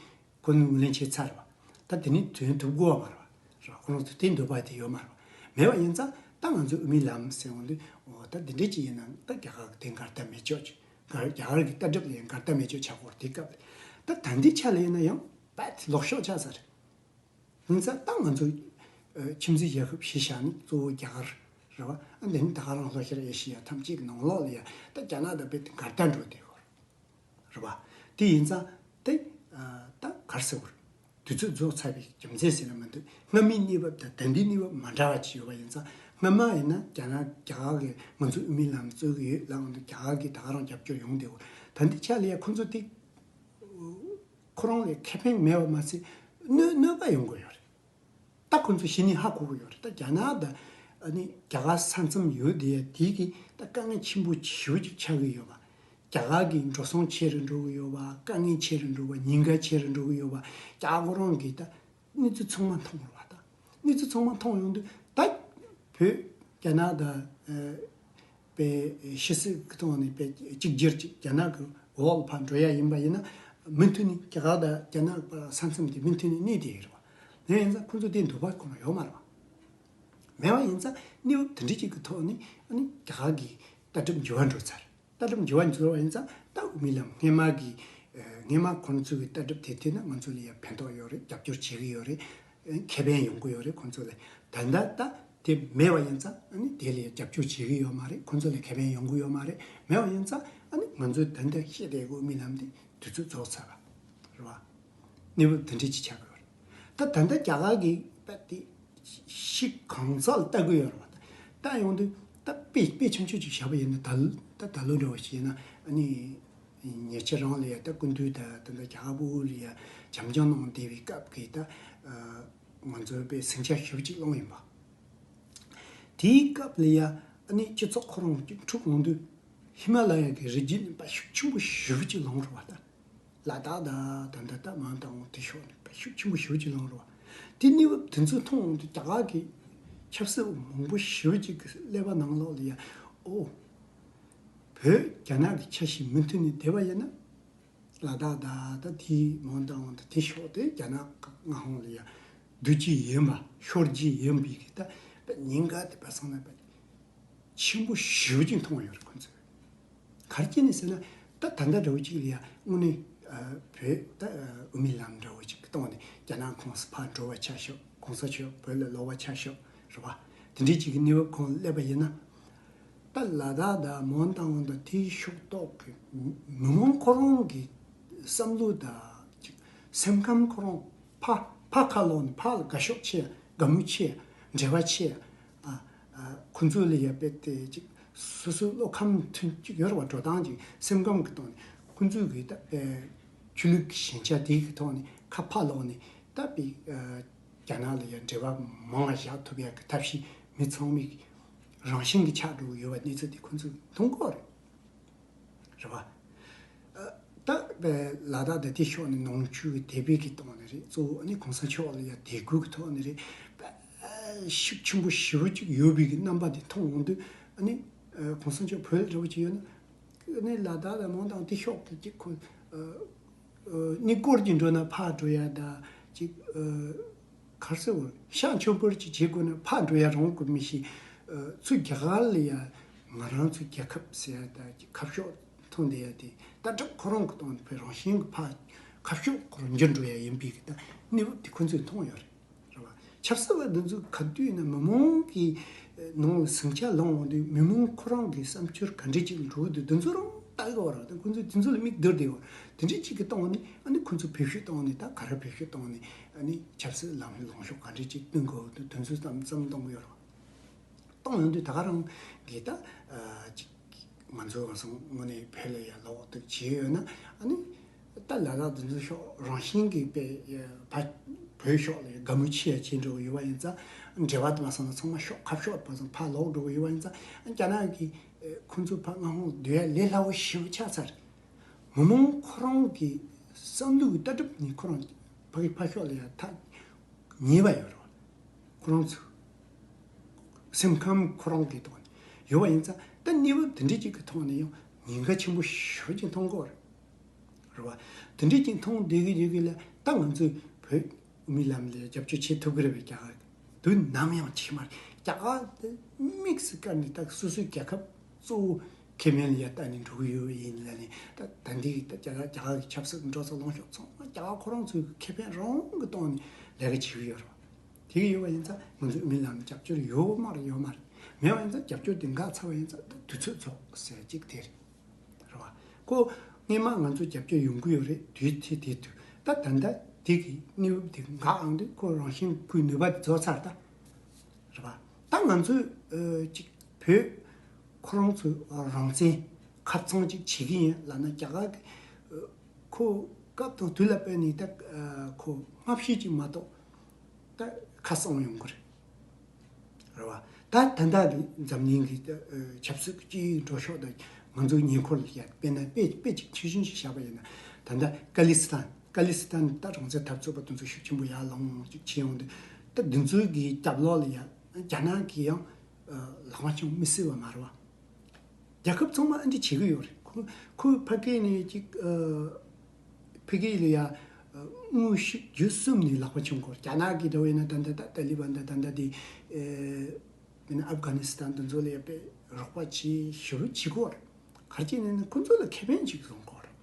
ཁོ་ཚོས་ངོས་ལེན་བྱས་ཚར་བ། ད་དེ་ནི་དོན་ཐུབ་དགོས་པ་མ་རེད་བ། རེད་བ། ཁོ་རང་ཚོ་དེ་འདོད་པ་དེ་ཡོད་མ་རེད་བ། མེད་པ་ཡིན་ཙང་ད་ང་ཚོས་དབུ་མའི་ལམ་ཟེར་འོང་དུས། འོ་ད་འདི་འདྲ་ཅིག་ཡིན་ན་ད་རྒྱ་གར་གྱི་དེ་འགལ་ཟླ་མེད་ཆོག་ཅིག་རྒྱ་གར་གྱི་ལྟ་གྲུབ་ལ་ཡང་འགལ་ཟླ་མེད་ཆོག་ཆགས་ཀྱི་ཡོད་རེད། དེ་སྐབས་ལ། ད་ད་ལྟའི་ཆ་ལ་ཡིན་ན་ཡང་རྦད་ལྡོག་ཕྱོགས་ཆགས་ཚར་རེད། ཡིན་ཙང་ད་ང་ཚོ་ཨ་ཁྱིམ་མཚེས་རྒྱལ་ཁབ་གཞི་བཞག་ནས། གཙོ་བོ་རྒྱ་གར་རེད་བ། ཨ་འདི་ནི་ད་ག་རང་ལྷོ་ཤར་ཨེ་ཤེ་ཡ་ཐམས་ཅད་ཀྱི་ནང་ལོགས་ལ་ཡ་ད་རྒྱ་ནག་དང་རྦད་དེ་འགལ་ཟླ་འགྲོ་བསྡད་ཡོད་རེད་བ། དེ་ཡིན་ཙང་དེ་ཨ་ད་ག་རེ་ཟེར་དགོས་རེད། དུས་ཚོད་རྫོགས་ཚར་བའི་རྒྱུ་མཚན་ཟེར་ན་མི་འདུག་སྔ་མའི་གནས་བབ་དང་ད་ལྟའི་གནས་བབ་མ་འདྲ་བ་ཅིག་ཡོད་པ་ཡིན་ཙང་། སྔ་མ་ཡིན་ན་རྒྱ་ནག་རྒྱ་གར་གིས་ང་ཚོ་དབུ་མའི་ལམ་རྩོད་ཀྱི་ཡོད་ལབ་འོང་དུས། རྒྱ་གར་གིས་ད་ག་རང་རྒྱབ་སྐྱོར་ཡོང་བསྡད་ཡོད། ད་ལྟའི་ཆ་ལ་ཡ་ཁོ་ཚོ་དེ་ཁོ་རང་ལ་ཁེ་ཕན་མེད་པ་མ་ཟད་གནོད་གནོད་པ་ཡོང་གི་ཡོད་རེད། ད་ཁོ་ཚོ་གཞི་ནས་ཧ་གོ་གི་ཡོད་རེད། ད་རྒྱ་ནག་དང་ཨ་ནི་རྒྱ་གར་ས་མཚམས་ཡོད་དེ་དེ་གི་ད་དཀའ་ངལ་ཆེན་པོ་ཞེ་པོ་ཅིག་ཆགས་ཀྱི་ཡོད་པ། རྒྱ་གར་གྱི་འགྲོ་སོང་ཆེ་རུ་འགྲོ་གི་ཡོད་པ། དཀའ་ངལ་ཆེ་རུ་འགྲོ་བ། ཉེན་ཁ་ཆེ་རུ་འགྲོ་གི་ཡོད་པ། རྒྱ་གར་རང་གི་ད་གནས་ཚུལ་ཚང་མ་མཐོང་རེད་བ། ད་གནས་ཚུལ་ཚང་མ་མཐོང་ཡོང་དུས་ད་བོད་རྒྱ་ནག་དང་ཨ་པའི་ཕྱི་སྲིད་ཀྱི་ཐོག་ནས་པའི་གཅིག་གྱུར་ཅིག་རྒྱ་ནག་གི་འོག་ལ་ཕར་འགྲོ་ཡ་ཡིན་པ་ཡིན་ན། མུ་མཐུད་ནས་རྒྱ་གར་དང་རྒྱ་ནག་བར་ས་མཚམས་དེ་མུ་མཐུད་ནས་གནས་བསྡད་ཡོད་རེད་བ། ཡིན་ཙང་ཁོ་ཚོ་དེ་འདོད་པ་ཁོ་ན་ཡོད་མ་རེད་བ། མེད་པ་ཡིན་ཙང་གནས་བབ་དེ་འདྲ་ཅིག་གི་ཐོག་ནས་ཨ་ནི་རྒྱ་གར་གྱི་ལྟ་གྲུབ་འགྱུར་བ་འགྲོ་ཚར། ལྟ་གྲུབ་འགྱུར་བ་འགྲོ་བ་ཡིན་ཙང་ད་དབུ་མའི་ལམ་སྔས་མ་གི་ཨ་སྔས་མ་ཁོང་ཚོའི་གི་ལྟ་གྲུབ་དེ་དེ་ནི་ང་ཚོ་ལ་ཡང་ཕན་ཐོགས་ཡོད་རེད། རྒྱབ་སྐྱོར་བྱེད་ཀྱི་ཡོད་རེད། ཨ་ཁེ་ཕན་ཡོང་གི་ཡོད་རེད་ཁོང་ཚོ་ལ། ད་ལྟ་ད་དེ་མེད་པ་ཡིན་ཙང་ཨ་ནི་དེ་ལ་ཡང་རྒྱབ་སྐྱོར་བྱེད་ཀྱི་ཡོད་མ་རེད། ཁོང་ཚོ་ལ་ཁེ་ཕན་ཡོང་གི་ཡོད་མ་རེད། མེད་པ་ཡིན་ཙང་ཨ་ནི་ང་ཚོས་ད་ལྟ་བཤད་བསྡད་དགོས་དབུ་མའི་ལམ་དེ་དུས་ཚོད་རྫོགས་ཚར་བ་རེད་བ། གནས་བབ་དེ་འདྲ་ཅིག་ཆགས་ཀྱི་ཡོད་རེད། ད་ད་ལྟ་རྒྱ་གར་གྱི་དཔེ་དེ་ཤི་གང་ཟག་ལ་ལྟ་གི་ཡོད་རེད་བ། ད་ལྟ་ཡོང་དུས་ད་དཔེ་དཔེ་ཆུང་ཆུང་ཅིག་བཞག་པ་ཡིན་ན། ད་ད་ད་ལོ་འདྲ་བོ་ཞིག་ཡིན་ན་ཨ་ནི་ཉེ་ཆར་རང་ལ་ཡ་ད་སྐུ་མདུན་ད་ད་ལྟ་རྒྱ་གར་དབུས་ལ་ཡ་འཆམ་འཆམ་གནང་བསྡད་པའི་སྐབས་ཀྱི་ད་ང་ཚོའི་དཔེ་ཟིང་ཆ་ཞེ་པོ་ཅིག་སློང་ཡིན་པ། དེའི་སྐབས་ལ་ཡ་ཨ་ནི་སྤྱི་ཚོགས་ཁོ་རང་གི་འཁྲུག་འོང་དུས་ཧི་མ་ལ་ཡ་གི་རི་རྒྱུད་ནས་དཔའ་ཤུགས་ཆེན་པོ་ཞེ་པོ་ཅིག་ལངས་རེད་བ། ད་ལ་དྭགས་དང་ད་ལྟ་ད་མོན་རྟ་དབང་དེ་ཕྱོགས་ནས་དཔའ་ཤུགས་ཆེན་པོ་ཞེ་པོ་ཅིག་ལངས་རེད་བ། དེ་གནས་བབ་དེ་ཚོ་མཐོང་འོང་དུས་རྒྱ་གར་གི་ཆབ་སྲིད་པ་མང་པོ་ཞེ་པོ་ཅིག་གི་ཀླད་པ་ནང་ལོགས་ལ་ཡ་ཨོ། བོད་རྒྱ་ནག་གི་ཆ་ཤས་མུ་མཐུད་ནས་བསྡད་པ་ཡིན་ན། ལ་དྭགས་དང་ད་དེའི་མོན་རྟ་དབང་དང་དེ་ཕྱོགས་དེ་རྒྱ་ནག་མངའ་ཁོངས་ལ་ཡ་བསྡུ་རྒྱུ་ཡིན་པ་ཤོར་རྒྱུ་ཡིན་པའི་གི་ད་ཉེན་ཁ་དེ་པ་སང་ན་པ་ཆེན་པོ་ཞེ་པོ་ཅིག་མཐོང་ཡོད་རེད་ཁོང་ཚོས། ག་རེ་བྱས་ནས་ཟེར་ན། ད་ད་ལྟ་འདྲ་བོ་ཅིག་ལ་ཡ་དངོས་གནས་ཨ་བོད་ད་ཨ་དབུ་མའི་ལམ་འདྲ་བོ་ཅིག་གི་སྟེང་ནས་རྒྱ་ནག་ཁོངས་སུ་ཕར་འགྲོ་བ་ཆ་ཤོག་གོང་ས་མཆོག་བོད་ལ་ལོག་པ་ཆ་ཤོག་རེད་བ། དེ་འདྲའི་ཅིག་གི་གནས་བབ་ཁོང་སླེབས་པ་ཡིན་ན། ད་ལ་དྭགས་དང་མོན་རྟ་དབང་དང་དེའི་ཕྱོགས་གཏོགས་ཀྱི་མི་མང་ཁོ་རང་གི་བསམ་བློ་དང་ཅིག་སེམས་ཁམས་ཁོ་རང་ཕ་ཕ་ཁ་ལོག་ནས་ཕ་ལ་དགའ་ཕྱོགས་ཆེ་དགའ་མོས་ཆེ་འབྲེལ་བ་ཆེ། ཨ་ཨ་ཁོ་ཚོ་ལ་ཡ་དཔེ་དེ་ཅིག་སོ་སོའི་བློ་ཁམས་མཐུན་གཅིག་ཡོད་རེད་བ། འགྲོ་སྟངས་ཅིག་སེམས་ཁམས་ཀྱི་ཐོག་ནས་ཁོ་ཚོས་གི་ད་དཔེ་ཆོས་ལུགས་ཀྱི་ཞན་ཆ་དེ་གི་ཐོག་ནས་ཁ་ཕར་ལོག་ནས་ད་དཔེ་ཨ་རྒྱ་ནག་ལ་ཡ་འབྲེལ་བ་མང་བ་བཞག་ཐུབ་ཡ་གི་ཐབས་ཤེས་མི་ཚང་མས་རང་བཞིན་གྱི་ཆགས་འགྲོ་གི་ཡོད་པ་གནས་ཚུལ་དེ་ཁོ་ཚོས་མཐོང་གི་ཡོད་རེད། རེད་བ། ཨ་ད་དཔེ་ལ་དྭགས་དང་དེ་ཕྱོགས་ནས་ནང་ཆོས་ཀྱི་དད་པའི་གི་ཐོག་ནས་རེད། གཙོ་བོ་ཨ་ནི་གོང་ས་མཆོག་ལ་ཡ་དད་གུས་ཀྱི་ཐོག་ནས་རེད། དཔེ་ཤུགས་ཆེན་པོ་ཞེ་པོ་ཅིག་ཡོད་པའི་གི་རྣམ་པ་དེ་མཐོང་འོང་དུས་ཨ་ནི་ཨ་གོང་ས་མཆོག་བོད་ལ་འདྲ་བོ་ཅིག་ཡོད་ན། ཨ་ནི་ལ་དྭགས་དང་མོན་རྟ་དབང་དེ་ཕྱོགས་ཀྱི་ཅིག་ཁོ་ཨ་ཨ་གཉིད་སྐོར་གྱི་འགྲོ་ན་ཕར་འགྲོ་ཡ་ད་ཅིག་ཨ་ག་རེ་ཟེར་དགོས། ཤ་འཆོལ་པོར་ཅིག་བྱེད་དགོས་ན་ཕར་འགྲོ་ཡ་རང་དགོས་མི་ཤེས། ཨ་ཚུར་རྒྱ་གར་ལ་ཡ་ང་རང་ཚོའི་རྒྱལ་ཁབ་ཟེར་ཡ་ད་ཅིག་ཁ་ཕྱོགས་མཐོང་བསྡད་ཡ་དེ་ལྟ་གྲུབ་ཁོ་རང་གི་སྟེང་ནས་ཕར་རང་བཞིན་གྱི་ཕར་ཁ་ཕྱོགས་ཁོ་རང་འགྱུར་འགྲོ་ཡ་ཡིན་པའི་གི་ད་གནས་བབ་དེ་ཁོ་ཚོས་མཐོང་ཡོད་རེད། རེད་བ། ཆབ་སྲིད་པ་འདི་ཚོ་ག་དུས་ཡིན་ན་མི་མང་གི་ནང་ལ་ཟིང་ཆ་ལངས་འོང་དུས་མི་མང་ཁོ་རང་གི་བསམ་སྤྱོད་ག་འདྲས་ཅིག་འགྲོ་གི་འདུག་འདི་ཚོ་རང་ལྟ་གི་ཡོད་རེད། ད་ཁོ་ཚོས་དེ་ཚོ་ལ་མིག་བསྡུར་བསྡད་ཡོད། དེ་འདྲས་ཅིག་གི་སྟེང་ནས་ཨ་ནི་ཁོ་ཚོ་བེད་སྤྱོད་བཏང་ནས་ད་ག་རེ་བེད་སྤྱོད་བཏང་ནས་ཨ་ནི་ཆབ་སྲིད་ལམ་ལངས་ཕྱོགས་ག་འདྲས་ཅིག་བསྟུན་དགོས་འདུག་དེ་ཚོ་ཙམ་ཙམ་གཏོང་གི་ཡོད་རེད། གཏོང་ཡོང་དུས་ད་ག་རང་གི་ད་ཨ་ཅིག་ང་ཚོ་གང་སོང་དངོས་གནས་བོད་ལ་ཡ་ལོག་འདུག་བྱས་ཡོད་ན་ཨ་ནི་ད་ལ་དྭགས་འདི་ཚོ་ཕྱོགས་རང་བཞིན་གྱིས་དཔེ་ཕ་བོད་ཕྱོགས་ལ་ཡ་དགའ་མོས་ཆེ་ཡ་བྱེད་འགྲོ་གི་ཡོད་པ་ཡིན་ཙང་འབྲེལ་བ་དེ་མ་སོང་ན་ཚང་མ་ཕྱོགས་ཁ་ཕྱོགས་དེ་མ་སོང་ཕར་ལོག་འགྲོ་གི་ཡོད་པ་ཡིན་ཙང་རྒྱ་ནག་གིས་ཁོ་ཚོ་ཕར་མངའ་ཁོངས་སྡོད་ཡ་ལས་སླ་བོ་ཞེ་པོ་ཆགས་ཚར། མི་མང་ཁོ་རང་གི་བསམ་བློའི་ལྟ་གྲུབ་ནི་ཁོ་རང་ཕ་གི་ཕ་ཤོག་ལ་ཡ་ཐག་ཉེ་བ་ཡོད་རེད། ཁོ་རང་ཚོ་སེམས་ཁམས་ཁོ་རང་གི་ཐོག་ནས་ཡོད་པ་ཡིན་ཙང་ད་གནས་བབ་དེ་འདྲ་ཅིག་གི་ཐོག་ནས་ཡང་ཉེན་ཁ་ཆེན་པོ་ཞེ་པོ་ཅིག་མཐོང་གི་ཡོད་རེད། རེད་བ། དེ་འདྲ་ཅིག་མཐོང་བསྡད་གི་ཡོད་གི་ལ་ད་ང་ཚོས་བོད་མི་ལམ་ལ་རྒྱབ་སྐྱོར་བྱེད་ཐུབ་གི་རེད་པས། རྒྱ་གར་དུས་ནམ་ཡང་བྱེད་མ་རེད། རྒྱ་གར་དེ་དམིགས་སུ་བཀར་ནས་ད་སོ་སོའི་རྒྱལ་ཁབ་གཙོ་བོ་ཁེ་ཕན་ལ་ཡ་ལྟ་ནས་འགྲོ་གི་ཡོད་པ་ཡིན་ལ་ནི་ད་ད་འདི་ད་རྒྱ་གར་རྒྱ་གར་གྱི་ཆབ་སྲིད་འགྲོ་ས་ལངས་ཕྱོགས་ཚང་མ་རྒྱ་གར་ཁོ་རང་ཚོའི་ཁེ་ཕན་རང་གི་སྟེང་ནས་ལས་ཀ་བྱེད་གི་ཡོད་རེད་བ། དེ་གི་ཡོད་པ་ཡིན་ཙང་ང་ཚོའི་མི་ལམ་རྒྱབ་སྐྱོར་ཡོད་མ་རེད་ཡོད་མ་རེད། མེད་པ་ཡིན་ཙང་རྒྱབ་སྐྱོར་དེ་འགག་ཚར་བ་ཡིན་ཙང་ད་དུས་ཚོད་རྫོགས་ཟེར་གཅིག་དེ་རེད། རེད་བ། ཁོ་སྔས་མ་ང་ཚོ་རྒྱབ་སྐྱོར་ཡོང་གི་ཡོད་རེད། དུས་ཚོད་དེ་དུས་ད་ད་ལྟ་དེ་གི་གནས་བབ་དེ་འགག་ཨང་དུས་ཁོ་རང་བཞིན་ཁོའི་ནུས་པ་དེ་རྫོགས་ཚར་ད། རེད་བ། ད་ང་ཚོས་ཨ་ཅིག་བོད་ཁོ་རང་ཚོའི་རང་བཙན་ཁ་ཚང་ཅིག་བྱེད་ཀྱི་ཡིན་ལབ་ན་རྒྱ་གར་གི་ཨ་ཁོ་སྐབས་དང་དུས་ལ་དཔག་ནས་ད་ཨ་ཁོ་སྔ་ཕྱི་ཅིག་མ་གཏོགས་ད་ ཁ་གསང་ཡོང་གི་རེད། རེད་བ། ད་ད་ལྟ་འཛམ་གླིང་གི་ཆབ་སྲིད་ཀྱི་སྤྱི་ཡི་འགྲོ་ཕྱོགས་དང་ང་ཚོའི་ཉེ་འཁོར་ལ་ཡ་དཔེར་ན་དཔེ་དཔེ་གཅིག་ཆུ་ཤིང་ཞིག་བཞག་པ་ཡིན་ན། ད་ལྟ་ཀ་ལི་སི་ཐན། ཀ་ལི་སི་ཐན་ད་རང་བཙན་འཐབ་རྩོད་པ་དེ་ཚོ་ཤུགས་ཆེན་པོ་ཡར་ལངས་ཅིག་བྱས་ཡོང་དུས། ད་དེ་ཚོའི་གི་རྒྱབ་ལོགས་ལ་ཡ་རྒྱ་ནག་གིས་ཡང་ལག་པ་འཆང་མི་སྲིད་པ་མ་རེད་བ། རྒྱལ་ཁབ་ཚང་མ་ཨ་འདི་བྱེད་གི་ཡོད་རེད། ཁོ་ཁོས་ཕ་གི་ནས་ཅིག་ཨ། ཕ་གི་ལ་ཡ་ཨ། དངོས་ཤུགས་བརྒྱུད་གསུམ་ནས་ལག་པ་འཆང་གི་ཡོད་རེད། རྒྱ་ནག་གི་འདྲ་བོ་ཡིན་ན་ད་ལྟ་ད་ཏཱ་ལི་བན་དང་ད་ལྟ་དེ་ཨེ། མིན་ན་ཨབ་གྷ་ནི་སི་ཐན་དེ་ཚོ་ལ་ཡ་དཔེ་རོགས་པ་བྱེད་ཞུ་བྱེད་གི་ཡོད་རེད། ག་རེ་བྱས་ནས་ན་ཁོ་ཚོ་ལ་ཁེ་ཕན་ཅིག་བཟོ་གི་ཡོད་རེད།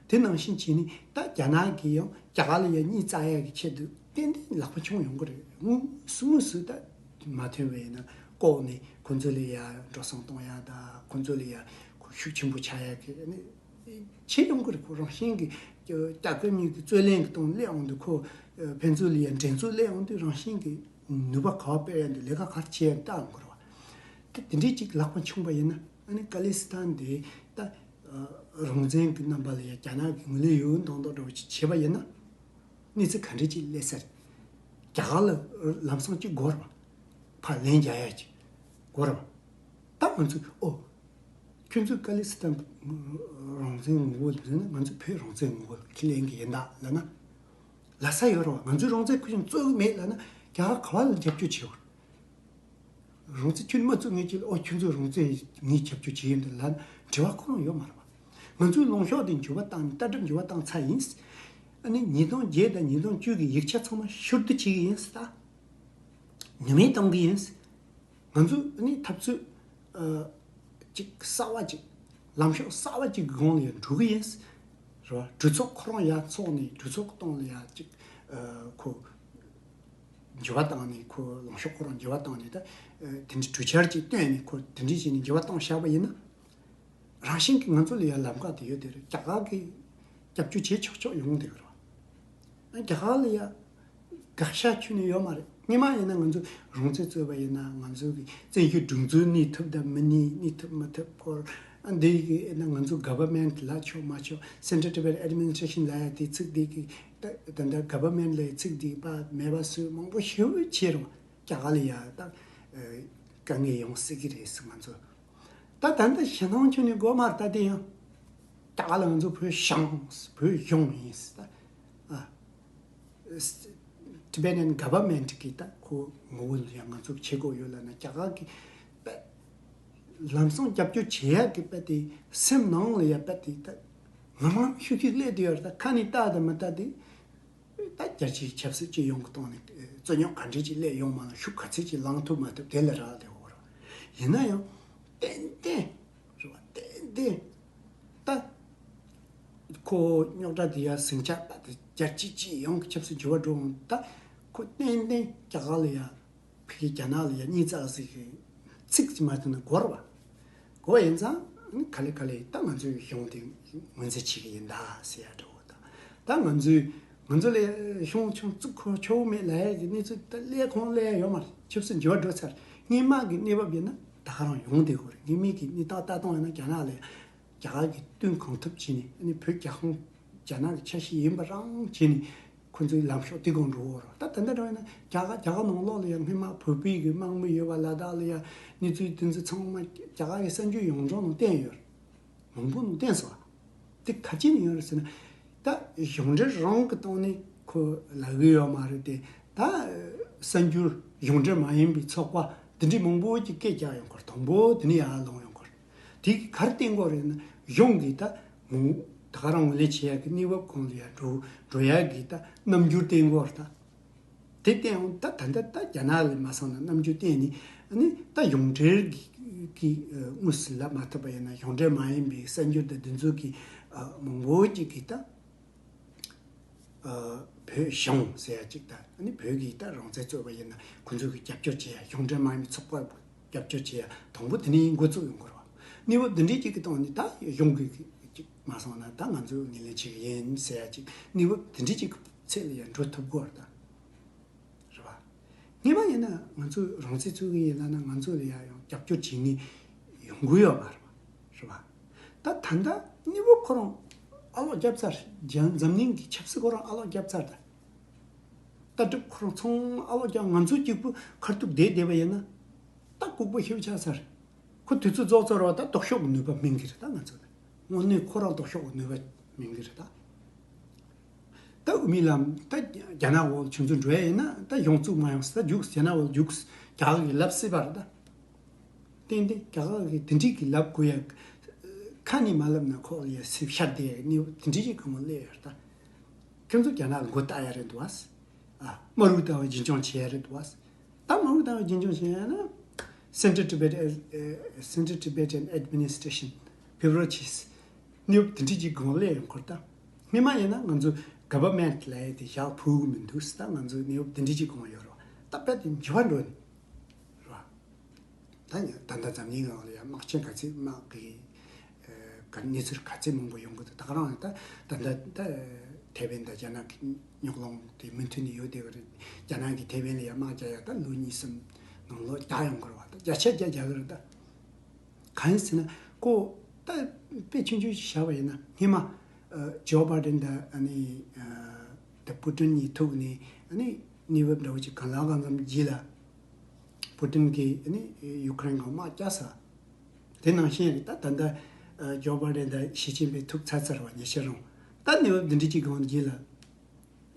དེ་ནང་བཞིན་བྱས་ནས་ད་རྒྱ་ནག་གིས་ཡང་རྒྱ་གར་ལ་ཡ་གཉིད་བཙག་ཡ་གི་ཆེད་དུ་ཏན་ཏན་ལག་པ་འཆང་ཡོང་གི་རེད། དངོས་སུ་དངོས་སུ་ད་མ་མཐུན་པ་ཡིན་ན་ལྐོག་ནས་ཁོ་ཚོ་ལ་ཡ་འགྲོ་སོང་གཏོང་ཡ་དང་ཁོ་ཚོ་ལ་ཡ་ཁོ་ཤུགས་ཆེན་པོ་ཆགས་ཡ་གི་ནི་བྱེད་ཡོང་གི་རེད། ཁོ་རང་བཞིན་གྱི་རྒྱ་དཀར་མིན་གྱི་རྩོད་གླེང་གི་སྟེང་སླེབས་ཡོང་དུས། ཁོ་ཕན་ཚུན་ལ་ཡ་འགྲན་རྩོད་སླེབས་ཡོང་དུས་རང་བཞིན་གྱི་ནུས་པ་ག་པར་སྤེལ་ཡ་འདུག་ལས་ཀ་ག་རེ་བྱེད་ཡ་འདུག་ལྟ་ཡོང་གི་རེད་བ། ད་དེ་འདྲའི་ཅིག་ལག་པ་འཆང་པ་ཡིན་ན། ཨ་ནི་ཀ་ལི་སི་ཐན་དེ་ད་རང་བཙན་གྱི་རྣམ་པ་ལ་ཡ་རྒྱ་ནག་གི་ངོས་ལེན་ཡོད་མདོག་མདོག་འདྲ་བོ་ཅིག་བྱས་པ་ཡིན་ན། གནས་ཚུལ་ག་འདྲ་ཅིག་སླེབས་ས་རེད། རྒྱ་གར་ལ་ལམ་སང་ཅིག་དགོས་རེད་བ། ཕར་ལན་རྒྱག་ཡ་ཅིག་དགོས་རེད་བ། ད་ང་ཚོས་ཨོ། ཁྱོད་ཚོས་ཀ་ལི་སི་ཐན་རང་བཙན་ངོ་རྒོལ་ཟེར་ན་ང་ཚོས་བོད་རང་བཙན་ངོ་རྒོལ་ཁས་ལེན་གྱི་ཡིན་ད་ལབ་ན། ལབ་ས་ཡོད་རེད་བ། ང་ཚོས་རང་བཙན་ཁུར་ཅིང་རྩོད་ཀྱི་མེད་ལབ་ན། རྒྱ་གར་ག་བ་ལ་རྒྱབ་སྐྱོར་བྱེད་དགོས་རེད། རང་བཙན་ཁྱོད་མ་རྩོད་ངེས་ཀྱི་ཨོ་ཁྱོད་ཚོས་རང་བཙན་ངས་རྒྱབ་སྐྱོར་བྱེད་ཡིན་འདུག་ལབ་ན་འབྲེལ་བ་ཁོ་རང་ཡོད་མ་རེད་བ། ང་ཚོའི་ལངས་ཕྱོགས་དེ་འགྱུར་བ་བཏང་ནས་ལྟ་གྲུབ་འགྱུར་བ་བཏང་ཚར་ཡིན། ཨ་ནི་ཉིས་སྟོང་བརྒྱད་དང་ཉིས་སྟོང་བཅུ་གི་ཡིག་ཆ་ཚང་མ་ཤུལ་བསྡུ་བྱེད་ཀྱི་ཡིན་ད། ཉམས་ལེན་གཏོང་གི་ཡིན། ང་ཚོས་ཨ་ནི་འཐབ་རྩོད་ཨ། ཅིག་གསར་བ་ཅིག་ལམ་ཕྱོགས་གསར་བ་ཅིག་གི་སྒང་ལ་ཡང་འགྲོ་གི་ཡིན། རེད་བ། གྲོས་ཚོགས་ཁོ་རང་ཡར་འཚོགས་ནས་གྲོས་ཚོགས་སྟེང་ལ་ཡ་ཅིག་ཨ། ཁོ་འགྱུར་བ་བཏང་ནས། ཁོ་ལངས་ཕྱོགས་ཁོ་རང་འགྱུར་བ་བཏང་ནས། ད་དེ་འདྲའི་གྲོས་འཆར་ཅིག་བཏོན་ནས་ཁོ་དེ་འདྲའི་བྱས་ནས་འགྱུར་བ་བཏང་བཞག་པ་ཡིན་ན། རང་བཞིན་གྱིས་ང་ཚོ་ལ་ཡང་ལམ་ཁ་དེ་ཡོད་དེ་རེད། རྒྱ་གར་གྱིས་རྒྱབ་སྐྱོར་བྱེད་ཆོག་ཆོག་ཡོང་དེ་རེད་བ། རྒྱ་གར་ལ་ཡང་དགག་བྱ་ཁྱོན་ནས་ཡོད་མ་རེད། སྔོན་མ་ཡིན་ན་ང་ཚོ་རང་བཙན་རྩོད་པ་ཡིན་ན། ང་ཚོ་གི་བཙན་བྱོལ་སྒྲིག་འཛུགས་གནས་ཐུབ་དང་མི་གནས། གནས་ཐུབ་མི་ཐུབ་སྐོར། ཨ་འདི་གི་ཡིན་ན་ང་ཚོ་ག་བར་མེན་ཊི་ལབ་ཆོག་མ་ཆོག Central Tibet Administration ལབ་ཡ་དེ་ཚིག་འདི་གི་ད་ད་ལྟ་ག་བར་མེན་ཊི་ལབ་ཡ་ཚིག་འདི་ཕར་མེད་པ་བཟོས། མང་པོ་ཞེ་པོ་བྱས་རུང་རྒྱ་གར་ལ་ཡང་ད་དཀའ་ངལ་ཡོང་སྲིད་ཀྱི་རེད་ཟེར། ང་ཚོ་ད་ད་ལྟ་ཞེད་སྣང་ཁྱོན་ནས་དགོས་མ་རེད། ད་དེ་ཡང་རྒྱ་གར་ལ་ང་ཚོ་བོད་ཞང་བོད་གཞུང་ཡིན་ཟེར། ད་ཨ། Tibetan government གིས་ད་ཁོ་ངོ་བོ་ལ་ཡང་ང་ཚོ་བྱེད་དགོས་ཡོད་ལབ་ན། རྒྱ་གར་གྱི་ལམ་སང་རྒྱབ་སྐྱོར་བྱེད་ཡག་གི་དཔེ་དེ་སེམས་ནང་ལ་ཡ་དཔེ་དེ་ད་ངར་ངར་ཤུགས་ཤུགས་སླེབས་བསྡད་ཡོད་རེད། ད་ཁ་ནས་བཏགས་དང་མི་བཏགས་དེ། ད་རྒྱལ་སྤྱིའི་ཆབ་སྲིད་སྤྱི་ཡོངས་ཀྱི་ཐོག་ནས་རྩོད་རྙོག་ག་འདྲ་ཅིག་སླེབས་ཡོང་མ་ལ། ཤུགས་ག་ཚད་ཅིག་ལངས་ཐུབ་མ་ཐུབ་དེ་ལ་རག་ལས་འོ་ར། ཡིན་ན་ཡང་ཏན་ཏན་རེད་བ། ཏན་ཏན་ད་ཁོ་རྙོག་དྲ་དེ་ཡ་ཟིང་ཆ་ད་དེ་རྒྱལ་སྤྱི་སྤྱི་ཡོངས་ཀྱི་ཆབ་སྲིད་འགྱུར་བ་འགྲོ་འོང་། ད་ཁོ་ཏན་ཏན་རྒྱ་གར་ལ་ཡ། ཕ་གི་རྒྱ་ནག་ལ་ཡ་གཉིས་རྩ་ཟིག་གི་ཚིག་ཅིག་མ་ཐོན་ན་དགོས་རེད་བ། དགོས་པ་ཡིན་ཙང་ག་ལེ་ག་ལེ་ད་ང་ཚོའི་གཞུང་དེ་ངོས་འཛིན་བྱེད་ཀྱི་ཡིན་ད་ཟེར་ཡ་འདྲ་བོ་དང་། ད་ང་ཚོའི་ང་ཚོ་ལ་གཞུང་ཆུང་བཙུགས་ཁོ་ཆོག་མེད་ལབ་ཡ་གི་གནས་ཚུལ་ད་ཀླད་ཁོང་ཀླད་ཡ་ཡོད་མ་རེད། ཆབ་སྲིད་འགྱུར་བ་འགྲོ་ཚར། སྔོན་མ་གི་གནས་བབ་ཡིན་ན་ད་ག་རང་ཡོང་བསྡད་དགོས་རེད། སྔོན་མའི་གི་གནས་སྟངས་ལྟ་སྟངས་ཡིན་ན་རྒྱ་ནག་ལ་རྒྱ་གར་གྱིས་བསྟུན་གང་ཐུབ་བྱས་ནས། ཨ་ནི་བོད་རྒྱ་ཁོངས་རྒྱ་ནག་གི་ཆ་ཤས་ཡིན་པ་རང་བྱས་ནས་ཁོ་ཚོའི་ལམ་ཕྱོགས་དེ་སྒང་འགྲོ་གི་ཡོད་རེད། ད་ད་ལྟ་འདྲ་བ་ཡིན་ན་རྒྱ་གར་རྒྱ་གར་ནང་ལོགས་ལ་ཡང་སྔོན་མ་བོད་པའི་གི་དམག་མི་ཡོད་པ། ལ་དྭགས་ལ་ཡང་གནས་ཚུལ་དེ་ཚོ་ཚང་མ་རྒྱ་གར་གི་གསར་འགྱུར་ཡོངས་གྲགས་ནང་བསྟན་ཡོད་རེད། མང་པོ་ནང་བསྟན་སོང་བ། དེ་ག་ཅི་ནས་ཡོང་རེད་ཟེར་ན། ད་གཞུང་འབྲེལ་རང་གི་སྟེང་ནས་ཁོ་ལབ་གི་ཡོད་མ་རེད་དེ། ད་གསར་འགྱུར་གཞུང་འབྲེལ་མ་ཡིན་པའི་ཚོགས་པ་འདི་འདྲའི་མང་པོ་ཅིག་སྐད་རྒྱག་ཡོང་གི་རེད། དང་པོ་དེ་ནས་ཡར་ལངས་ཡོང་གི་རེད། དེ་གིས་ག་རེ་བསྟན་གྱི་ཡོད་རེད་ན། གཞུང་གིས་ད་ངོ་ད་ག་རང་ངོས་ལེན་བྱེད་ཡག་གི་གནས་བབ་སྒང་ལ་ཡར་འགྲོ་འགྲོ་ཡག་གི་ད་རྣམ་འགྱུར་བསྟན་གྱི་ཡོད་རེད་ད། དེ་བསྟན་འོང་ད་ད་ལྟ་ད་རྒྱ་ནག་ལ་མ་སོང་ན་རྣམ་འགྱུར་བསྟན་ནས། ཨ་ནི་ད་གཞུང་འབྲེལ་གྱི་གི་དངོས་སུ་ལབ་མ་ཐུབ་པ་ཡིན་ན། གཞུང་འབྲེལ་མ་ཡིན་པའི་གསར་འགྱུར་དང་འདི་ཚོ་གི་མང་པོ་ཅིག་གིས་ད་བོད་གཞུང་ཟེར་ཡ་ཅིག་དང་། ཨ་ནི་བོད་ཀྱིས་ད་རང་བཙན་རྩོད་པ་ཡིན་ན་ཁོ་ཚོ་གི་རྒྱབ་སྐྱོར་བྱེད་ཡ། གཞུང་འབྲེལ་མ་ཡིན་པའི་ཚོགས་པ་རྒྱབ་སྐྱོར་བྱེད་ཡ་དང་པོ་དེ་ནས་འགོ་བཙུགས་ཡོང་གི་རེད་བ། གནས་བབ་འདི་འདྲའི་ཅིག་གི་སྟེང་ནས་ད་གཞུང་གིས་ཅིག་མ་སོང་ན་ད་ང་ཚོས་ངོས་ལེན་བྱེད་ཀྱི་ཡིན་ཟེར་ཡ་ཅིག་གནས་བབ་འདི་འདྲའི་ཅིག་གི་ཚད་ལ་ཡང་འགྲོ་ཐུབ་ཀྱི་ཡོད་རེད་ད། རེད་བ། སྔོན་མ་ཡིན་ན་ང་ཚོས་རང་བཙན་རྩོད་ཀྱི་ཡིན་ལབ་ན་ང་ཚོ་ལ་ཡ་ཡང་རྒྱབ་སྐྱོར་བྱེད་མཁན་ཡོང་གི་ཡོད་མ་རེད་བ། རེད་བ། ད་ད་ལྟ་གནས་བབ་ཁོ་རང་ཨ་ལོག་བརྒྱབ་ཚར། རྒྱ་འཛམ་གླིང་གི་ཆབ་སྲིད་ཁོ་རང་ཨ་ལོག་བརྒྱབ་ཚར་ད། ལྟ་གྲུབ་ཁོ་རང་ཚང་མ་ཨ་ལོ་ཀྱང་ང་ཚོ་གཅིག་པུ་ཁ་ཐུག་བསྡད་བསྡད་པ་ཡིན་ན། ད་ལྐུགས་པ་ཞེ་པོ་ཆགས་ཚར། ཁོ་དུས་ཚོད་རྫོགས་ཚར་བ་ད་ལྡོག་ཕྱོགས་ཀྱི་ནུས་པ་སྨིན་གྱི་རེད། ད་ང་ཚོ་ལ་དངོས་གནས་ཁོ་རང་ལྡོག་ཕྱོགས་ཀྱི་ནུས་པ་སྨིན་གྱི་རེད་ད། ད་དབུ་མའི་ལམ་ད་རྒྱ་ནག་འོག་ཆུ་མཛོད་འགྲོ་ཡ་ཡིན་ན་ད་གཞུང་བཙུགས་མ་ཡོང་ས་ད་རྒྱུགས་རྒྱ་ནག་འོག་རྒྱུགས་རྒྱ་གར་གྱི་ལབ་སྲིད་པ་རེད་ད། ཏན་ཏན་རྒྱ་གར་གྱི་དེ་འདྲས་ཀྱི་ལབ་དགོས་ཡ། ཁ་ནས་མ་ལབ་ན་ཁོ་ལ་ཡ་སེམས་ཤར་བསྡད་ཡ་གནས་བབ་དེ་འདྲས་ཀྱི་སྒང་ལ་སླེབས་ཡོད་ད། ཁྱོད་ཚོ་རྒྱ་ནག་ལ་མགོ་བཏགས་ཡ་རེད་འདུག་བ། ཨ་དམར་པོ་ལྟ་བུ་རྒྱུན་སྐྱོང་བྱེད་ཡ་རེད་འདུག་བ། ད་དམར་པོ་ལྟ་བུ་རྒྱུན་སྐྱོང་བྱེད་ཡ་ན། Central Tibet Central Tibetan Administration བེད་སྤྱོད་བྱས། གནས་བབ་དེ་འདྲས་ཀྱི་སྒང་ལ་སླེབས་ཡོང་ཁོར་ད། སྔོན་མ་ཡིན་ན་ང་ཚོ་government ལབ་ཡ་དེ་ཞག་ཕུག་གི་མི་འདུག་ད་ང་ཚོ་གནས་བབ་དེ་འདྲས་ཀྱི་སྒང་ཡོད་རེད་བ། ད་དཔེ་དེ་འགྱུར་བ་འགྲོ་ནི་རེད་བ། ད་ཡང་ད་ལྟ་འཛམ་གླིང་ནང་ལ་ཡང་དམག་ཆེན་ག་ཚད་དམག་གི་ཨ་ག་གནས་ཚུལ་ག་ཚད་མང་པོ་ཡོང་གི་འདུག་ད་ག་རང་ད་ད་ལྟ་ད་ཐའེ་ཝན་དང་རྒྱ་ནག་གི་རྙོག་གླེང་དེ་མུ་མཐུད་ནས་ཡོད་བསྡད་ཀྱི་རེད། རྒྱ་ནག་གིས་ཐའེ་ཝན་ལ་ཡང་དམག་རྒྱག་ཡ་ད་ལོ་གཉིས་གསུམ་ནང་ལོགས་རྒྱག་ཡོང་གི་རེད་བ། ད་བརྒྱ་ཆ་བརྒྱ་རྒྱག་གི་རེད་ད། གང་ཡིན་ཟེར་ན་ཁོ་ད་དཔེ་ཆུང་ཆུང་ཞིག་བཞག་པ་ཡིན་ན་སྔོན་མ་ཨ་ཇོ་བྷའི་ཌེན་དང་ཨ་ནི་ཨ་ད་པུ་ཏིན་གཉིས་ཐུག་ནས་ཨ་ནི་གནས་བབ་འདྲ་བོ་ཅིག་གང་ལ་གང་འཚམ་བརྗེས་ལ། པུ་ཏིན་གྱིས་ཨ་ནི་ཡུ་ཁུ་རེན་སྒང་དམག་རྒྱག་ས། དེ་ནང་བཞིན་རེད། ད་ད་ལྟ་ཨ་ཇོ་བྷའི་ཌེན་དང་ཞི་ཅིན་ཕིང་ཐུག་ཚར་ཚར་བ་ཉེ་ཆར་རང་ད་གནས་བབ་འདི་འདྲ་ཅིག་སྒང་བརྗེས་ལ།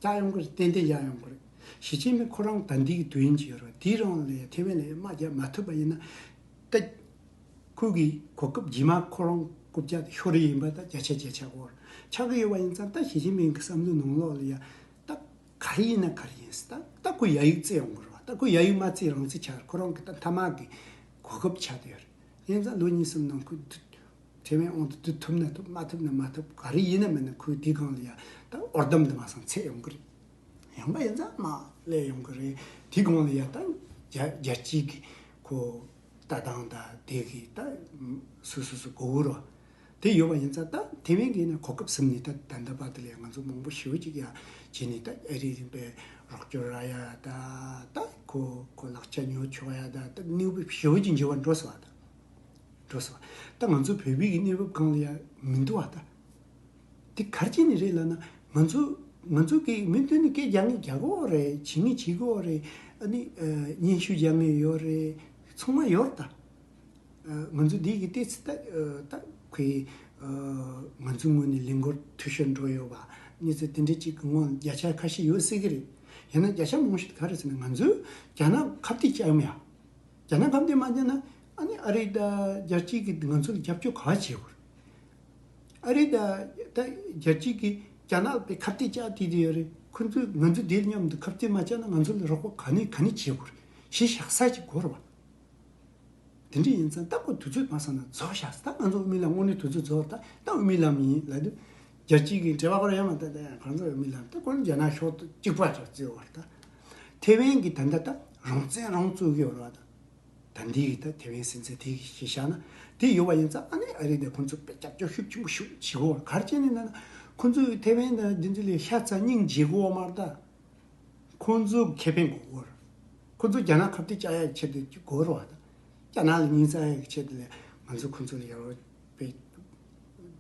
རྒྱག་ཡོང་གི་རེད། ཏན་ཏན་རྒྱག་ཡོང་གི་རེད། ཞི་ཅིན་ཕིང་ཁོ་རང་ད་ལྟའི་གི་དུས་ཡུན་ཅིག་ཡོད་རེད། དེའི་རིང་ལ་ཐའེ་ཝན་ལ་དམག་རྒྱག་མ་ཐུབ་པ་ཡིན་ན། ད་ཁོ་གི་གོ་སྐབས་རྗེས་མ་ཁོ་རང་རྐུབ་བཀྱག་དེ་ཤོར་ཡིན་པ་ད་བརྒྱ་ཆ་བརྒྱ་ཆགས་ཀྱི་ཡོད་རེད། ཆགས་ཀྱི་ཡོད་པ་ཡིན་ཙང་ད་ཞི་ཅིན་ཕིང་གི་བསམ་བློའི་ནང་ལོགས་ལ་ཡ་ད་ག་རེ་ཡིན་ན་ག་རེ་ཡིན་ཟེར། ད་ད་ཁོ་ཡ་ཡིག་བཙལ་ཡོང་གི་རེད་བ། ད་ཁོ་ཡ་ཡིག་མ་བཙལ་རང་བཙལ་ཆགས། ཁོ་རང་གི་ད་མཐའ་མ་གི་གོ་སྐབས་ཆགས་བསྡད་ཡོད་རེད། ཡིན་ཙང་ལོ་གཉིས་གསུམ་ནང་ཁོ་ཐའེ་ཝན་དབང་དུ་བསྡུ་ཐུབ་ན་ཐུབ། མ་ཐུབ་ན་མ་ཐུབ། ག་རེ་ཡིན་ན་མིན་ན་ཁོས་དེའི་སྒང་ལ་ཡ་ད་འོར་འདམ་དུ་མ་སོང་ཚད་ཡོང་གི་རེད། ཡོང་པ་ཡིན་ཙང་མ་སླེབས་ཡོང་གི་རེད། དེའི་སྒང་ལ་ཡ་ད་རྒྱ་རྒྱལ་སྤྱིའི་གི་ཁོ་ལྟ་སྟངས་དང་དེ་གི་ད་སུ་སུ་སུ་གོ་གི་རེད། དེ་ཡོད་པ་ཡིན་ཙང་ད་ཐའེ་ཝན་གི་ནི་གོ་སྐབས་ཟིན་ནས་ད་ད་ལྟ་བར་དུ་ལ་ཡ་ང་ཚོ་མང་པོ་ཞེ་པོ་ཅིག་ཡ་བྱས་ནས་ད་ཨ་རི་རིམ་པས་རོགས་སྐྱོར་རག་ཡ་ད་ད་ཁོ་ཁོ་ལག་ཆ་ཉོ་ཆོག་ཡ་ད་ད་གནས་བབ་ཞེ་པོ་ཅིག་འགྱུར་བ་འགྲོ་སོང་བ་ད། འགྲོ་སོང་། ད་ང་ཚོ་བོད་པའི་གི་གནས་བབ་སྒང་ལ་ཡ་མི་འདུག་བ་ད། དེ་ག་རེ་བྱས་ནས་རེད་ལབ་ན་ང་ཚོ་ང་ཚོ་གི་མི་མཐུན་ནི་སྐད་རྒྱག་ངེས་རྒྱག་གི་ཡོད་རེད། བྱེད་ངེས་བྱེད་ཀྱི་ཡོད་རེད། ཨ་ནི་ཨ་སྙན་ཞུ་རྒྱག་ངེས་ཡོད་རེད། ཚང་མ་ཡོད་རེད་ད། ཨ་ང་ཚོ་འདི་གི་ལྟས་ཚེ་ད་ཨ་ད་ཁོའི་ཨ་ང་ཚོའི་ངོས་ནས་ལས་འགུལ་འཐུས་ཤོར་འགྲོ་ཡོད་པ་གནས་ཚུལ་དེ་འདྲ་ཅིག་གི་ངོ་བརྒྱ་ཆ་ཁ་ཤས་ཡོད་སྲིད་ཀྱི་རེད། ཡིན་ན་བརྒྱ་ཆ་མང་ཤོས་ག་རེ་ཟེར་ན་ང་ཚོས་རྒྱ་ནག་ཁ་གཏད་བཅག་ཡོད་མ་ཡ། རྒྱ་ནག་ཁ་གཏད་མ་བཅག་ན་ཨ་ནི་ཨ་རི་དང་རྒྱལ་སྤྱི་གིས་ང་ཚོ་ལ་རྒྱབ་སྐྱོར་ག་བ་བྱེད་དགོས་རེད། ཨ་རི་དང་ད་རྒྱལ་སྤྱི་གིས་རྒྱ་ནག་པའི་ཁ་གཏད་བཅག་བསྡད་དེ་ཡོད་རེད། ཁོ་ཚོས་ང་ཚོ་དེ་མཉམ་དུ་ཁ་གཏད་མ་བཅག་ན་ང་ཚོ་ལ་རོགས་པ་ག་ནས་ག་ནས་བྱེད་དགོས་རེད། གཞི་བཞག་ས་ཅིག་དགོས་རེད་བ། དེ་འདྲ་ཡིན་ཙང་ད་ཁོ་དུས་ཚོད་མ་སོང་ན་རྫོགས་བཞག་ད་ང་ཚོ་དབུ་མའི་ལམ་དངོས་གནས་དུས་ཚོད་རྫོགས། ད་ད་དབུ་མའི་ལམ་ཡིན་ལབ་དུས་རྒྱལ་སྤྱི་གི་འབྲེལ་བ་ཁོ་རང་ཡོད་མ་ད་ད་ང་ཚོ་དབུ་མའི་ལམ་ད་ཁོ་རང་རྒྱ་ནག་ཕྱོགས་གཅིག་པ་ཅིག་བརྩི་བར་ད། ཐེ་ཝན་གྱི་ད་ལྟ་ད་རང་བཙན་རང་རྩོད་ཀྱི་ཡོད་རེད་བ་ད། ད་འདི་ཡི་ད་ཐེ་ཝན་སྲིད་འཛིན་དེ་གི་ཞིག་བཞག་ན་དེ་ཡོད་པ་ཡིན་ཙང་ཨ་ནི་ཨ་རི་དེ་ཁོང་ཚོ་དཔེ་རྒྱབ་སྐྱོར་ཤུགས་ཆེན་པོ་ཞུ་བྱེད་དགོས་པ་ག་རེ་བྱས་ནས་ན་ན་ཁོང་ཚོས་ཐེ་ཝན་དང་འདི་ཚོ་ལས་ཤ་ཚ་སྙིང་རྗེ་དགོས་པ་མ་རེད་ད། ཁོང་ཚོ་ཁེ་ཕན་དགོས་པ་རེད། ཁོང་ཚོ་རྒྱ་ནག་ཁ་གཏད་བཅག་ཡག་ཆེད་དུ་དགོས་རེད་བ་ད། རྒྱ་ནག་ལ་སྙིང་ཚ་ཡག་ཆེད་དུ་ལས་ང་ཚོ་ཁོང་ཚོ་ལ་ཡར་བའི་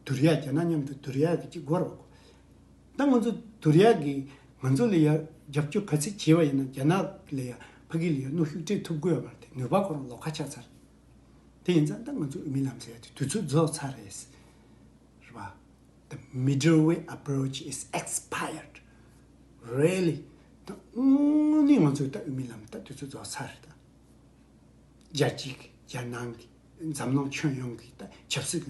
བསྡུར་ཡ་རྒྱ་ནག་མཉམ་དུ་བསྡུར་ཡ་གི་ཅིག་དགོས་རེད་བ། ད་ང་ཚོ་བསྡུར་ཡ་གི་ང་ཚོ་ལ་ཡ་རྒྱབ་སྐྱོར་ག་ཚད་བྱས་པ་ཡིན་ན་རྒྱ་ནག་ལ་ཡ་ཕ་གི་ལ་ཡ་གནོན་ཤུགས་སྤྲད་ཐུབ་དགོས་ཡོད་མ་རེད་དེ་ནུས་པ་ཁོ་རང་ལོག་ཁ་ཆགས་ཚར། དེ་ཡིན་ཙང་ད་ང་ཚོ་དབུ་མའི་ལམ་ཟེར་ཡ་དེ་དུས་ཚོད་རྫོགས་ཚར་རེད། རེད་བ། The middle way approach is expired. Really? ད་དངོས་གནས་ང་ཚོའི་ད་དབུ་མའི་ལམ་ད་དུས་ཚོད་རྫོགས་ཚར་རེད་ད། རྒྱལ་སྤྱི་གི་རྒྱལ་ནང་གི་འཛམ་གླིང་ཁྱོན་ཡོངས་ཀྱི་ད་ཆབ་སྲིད་ཀྱི་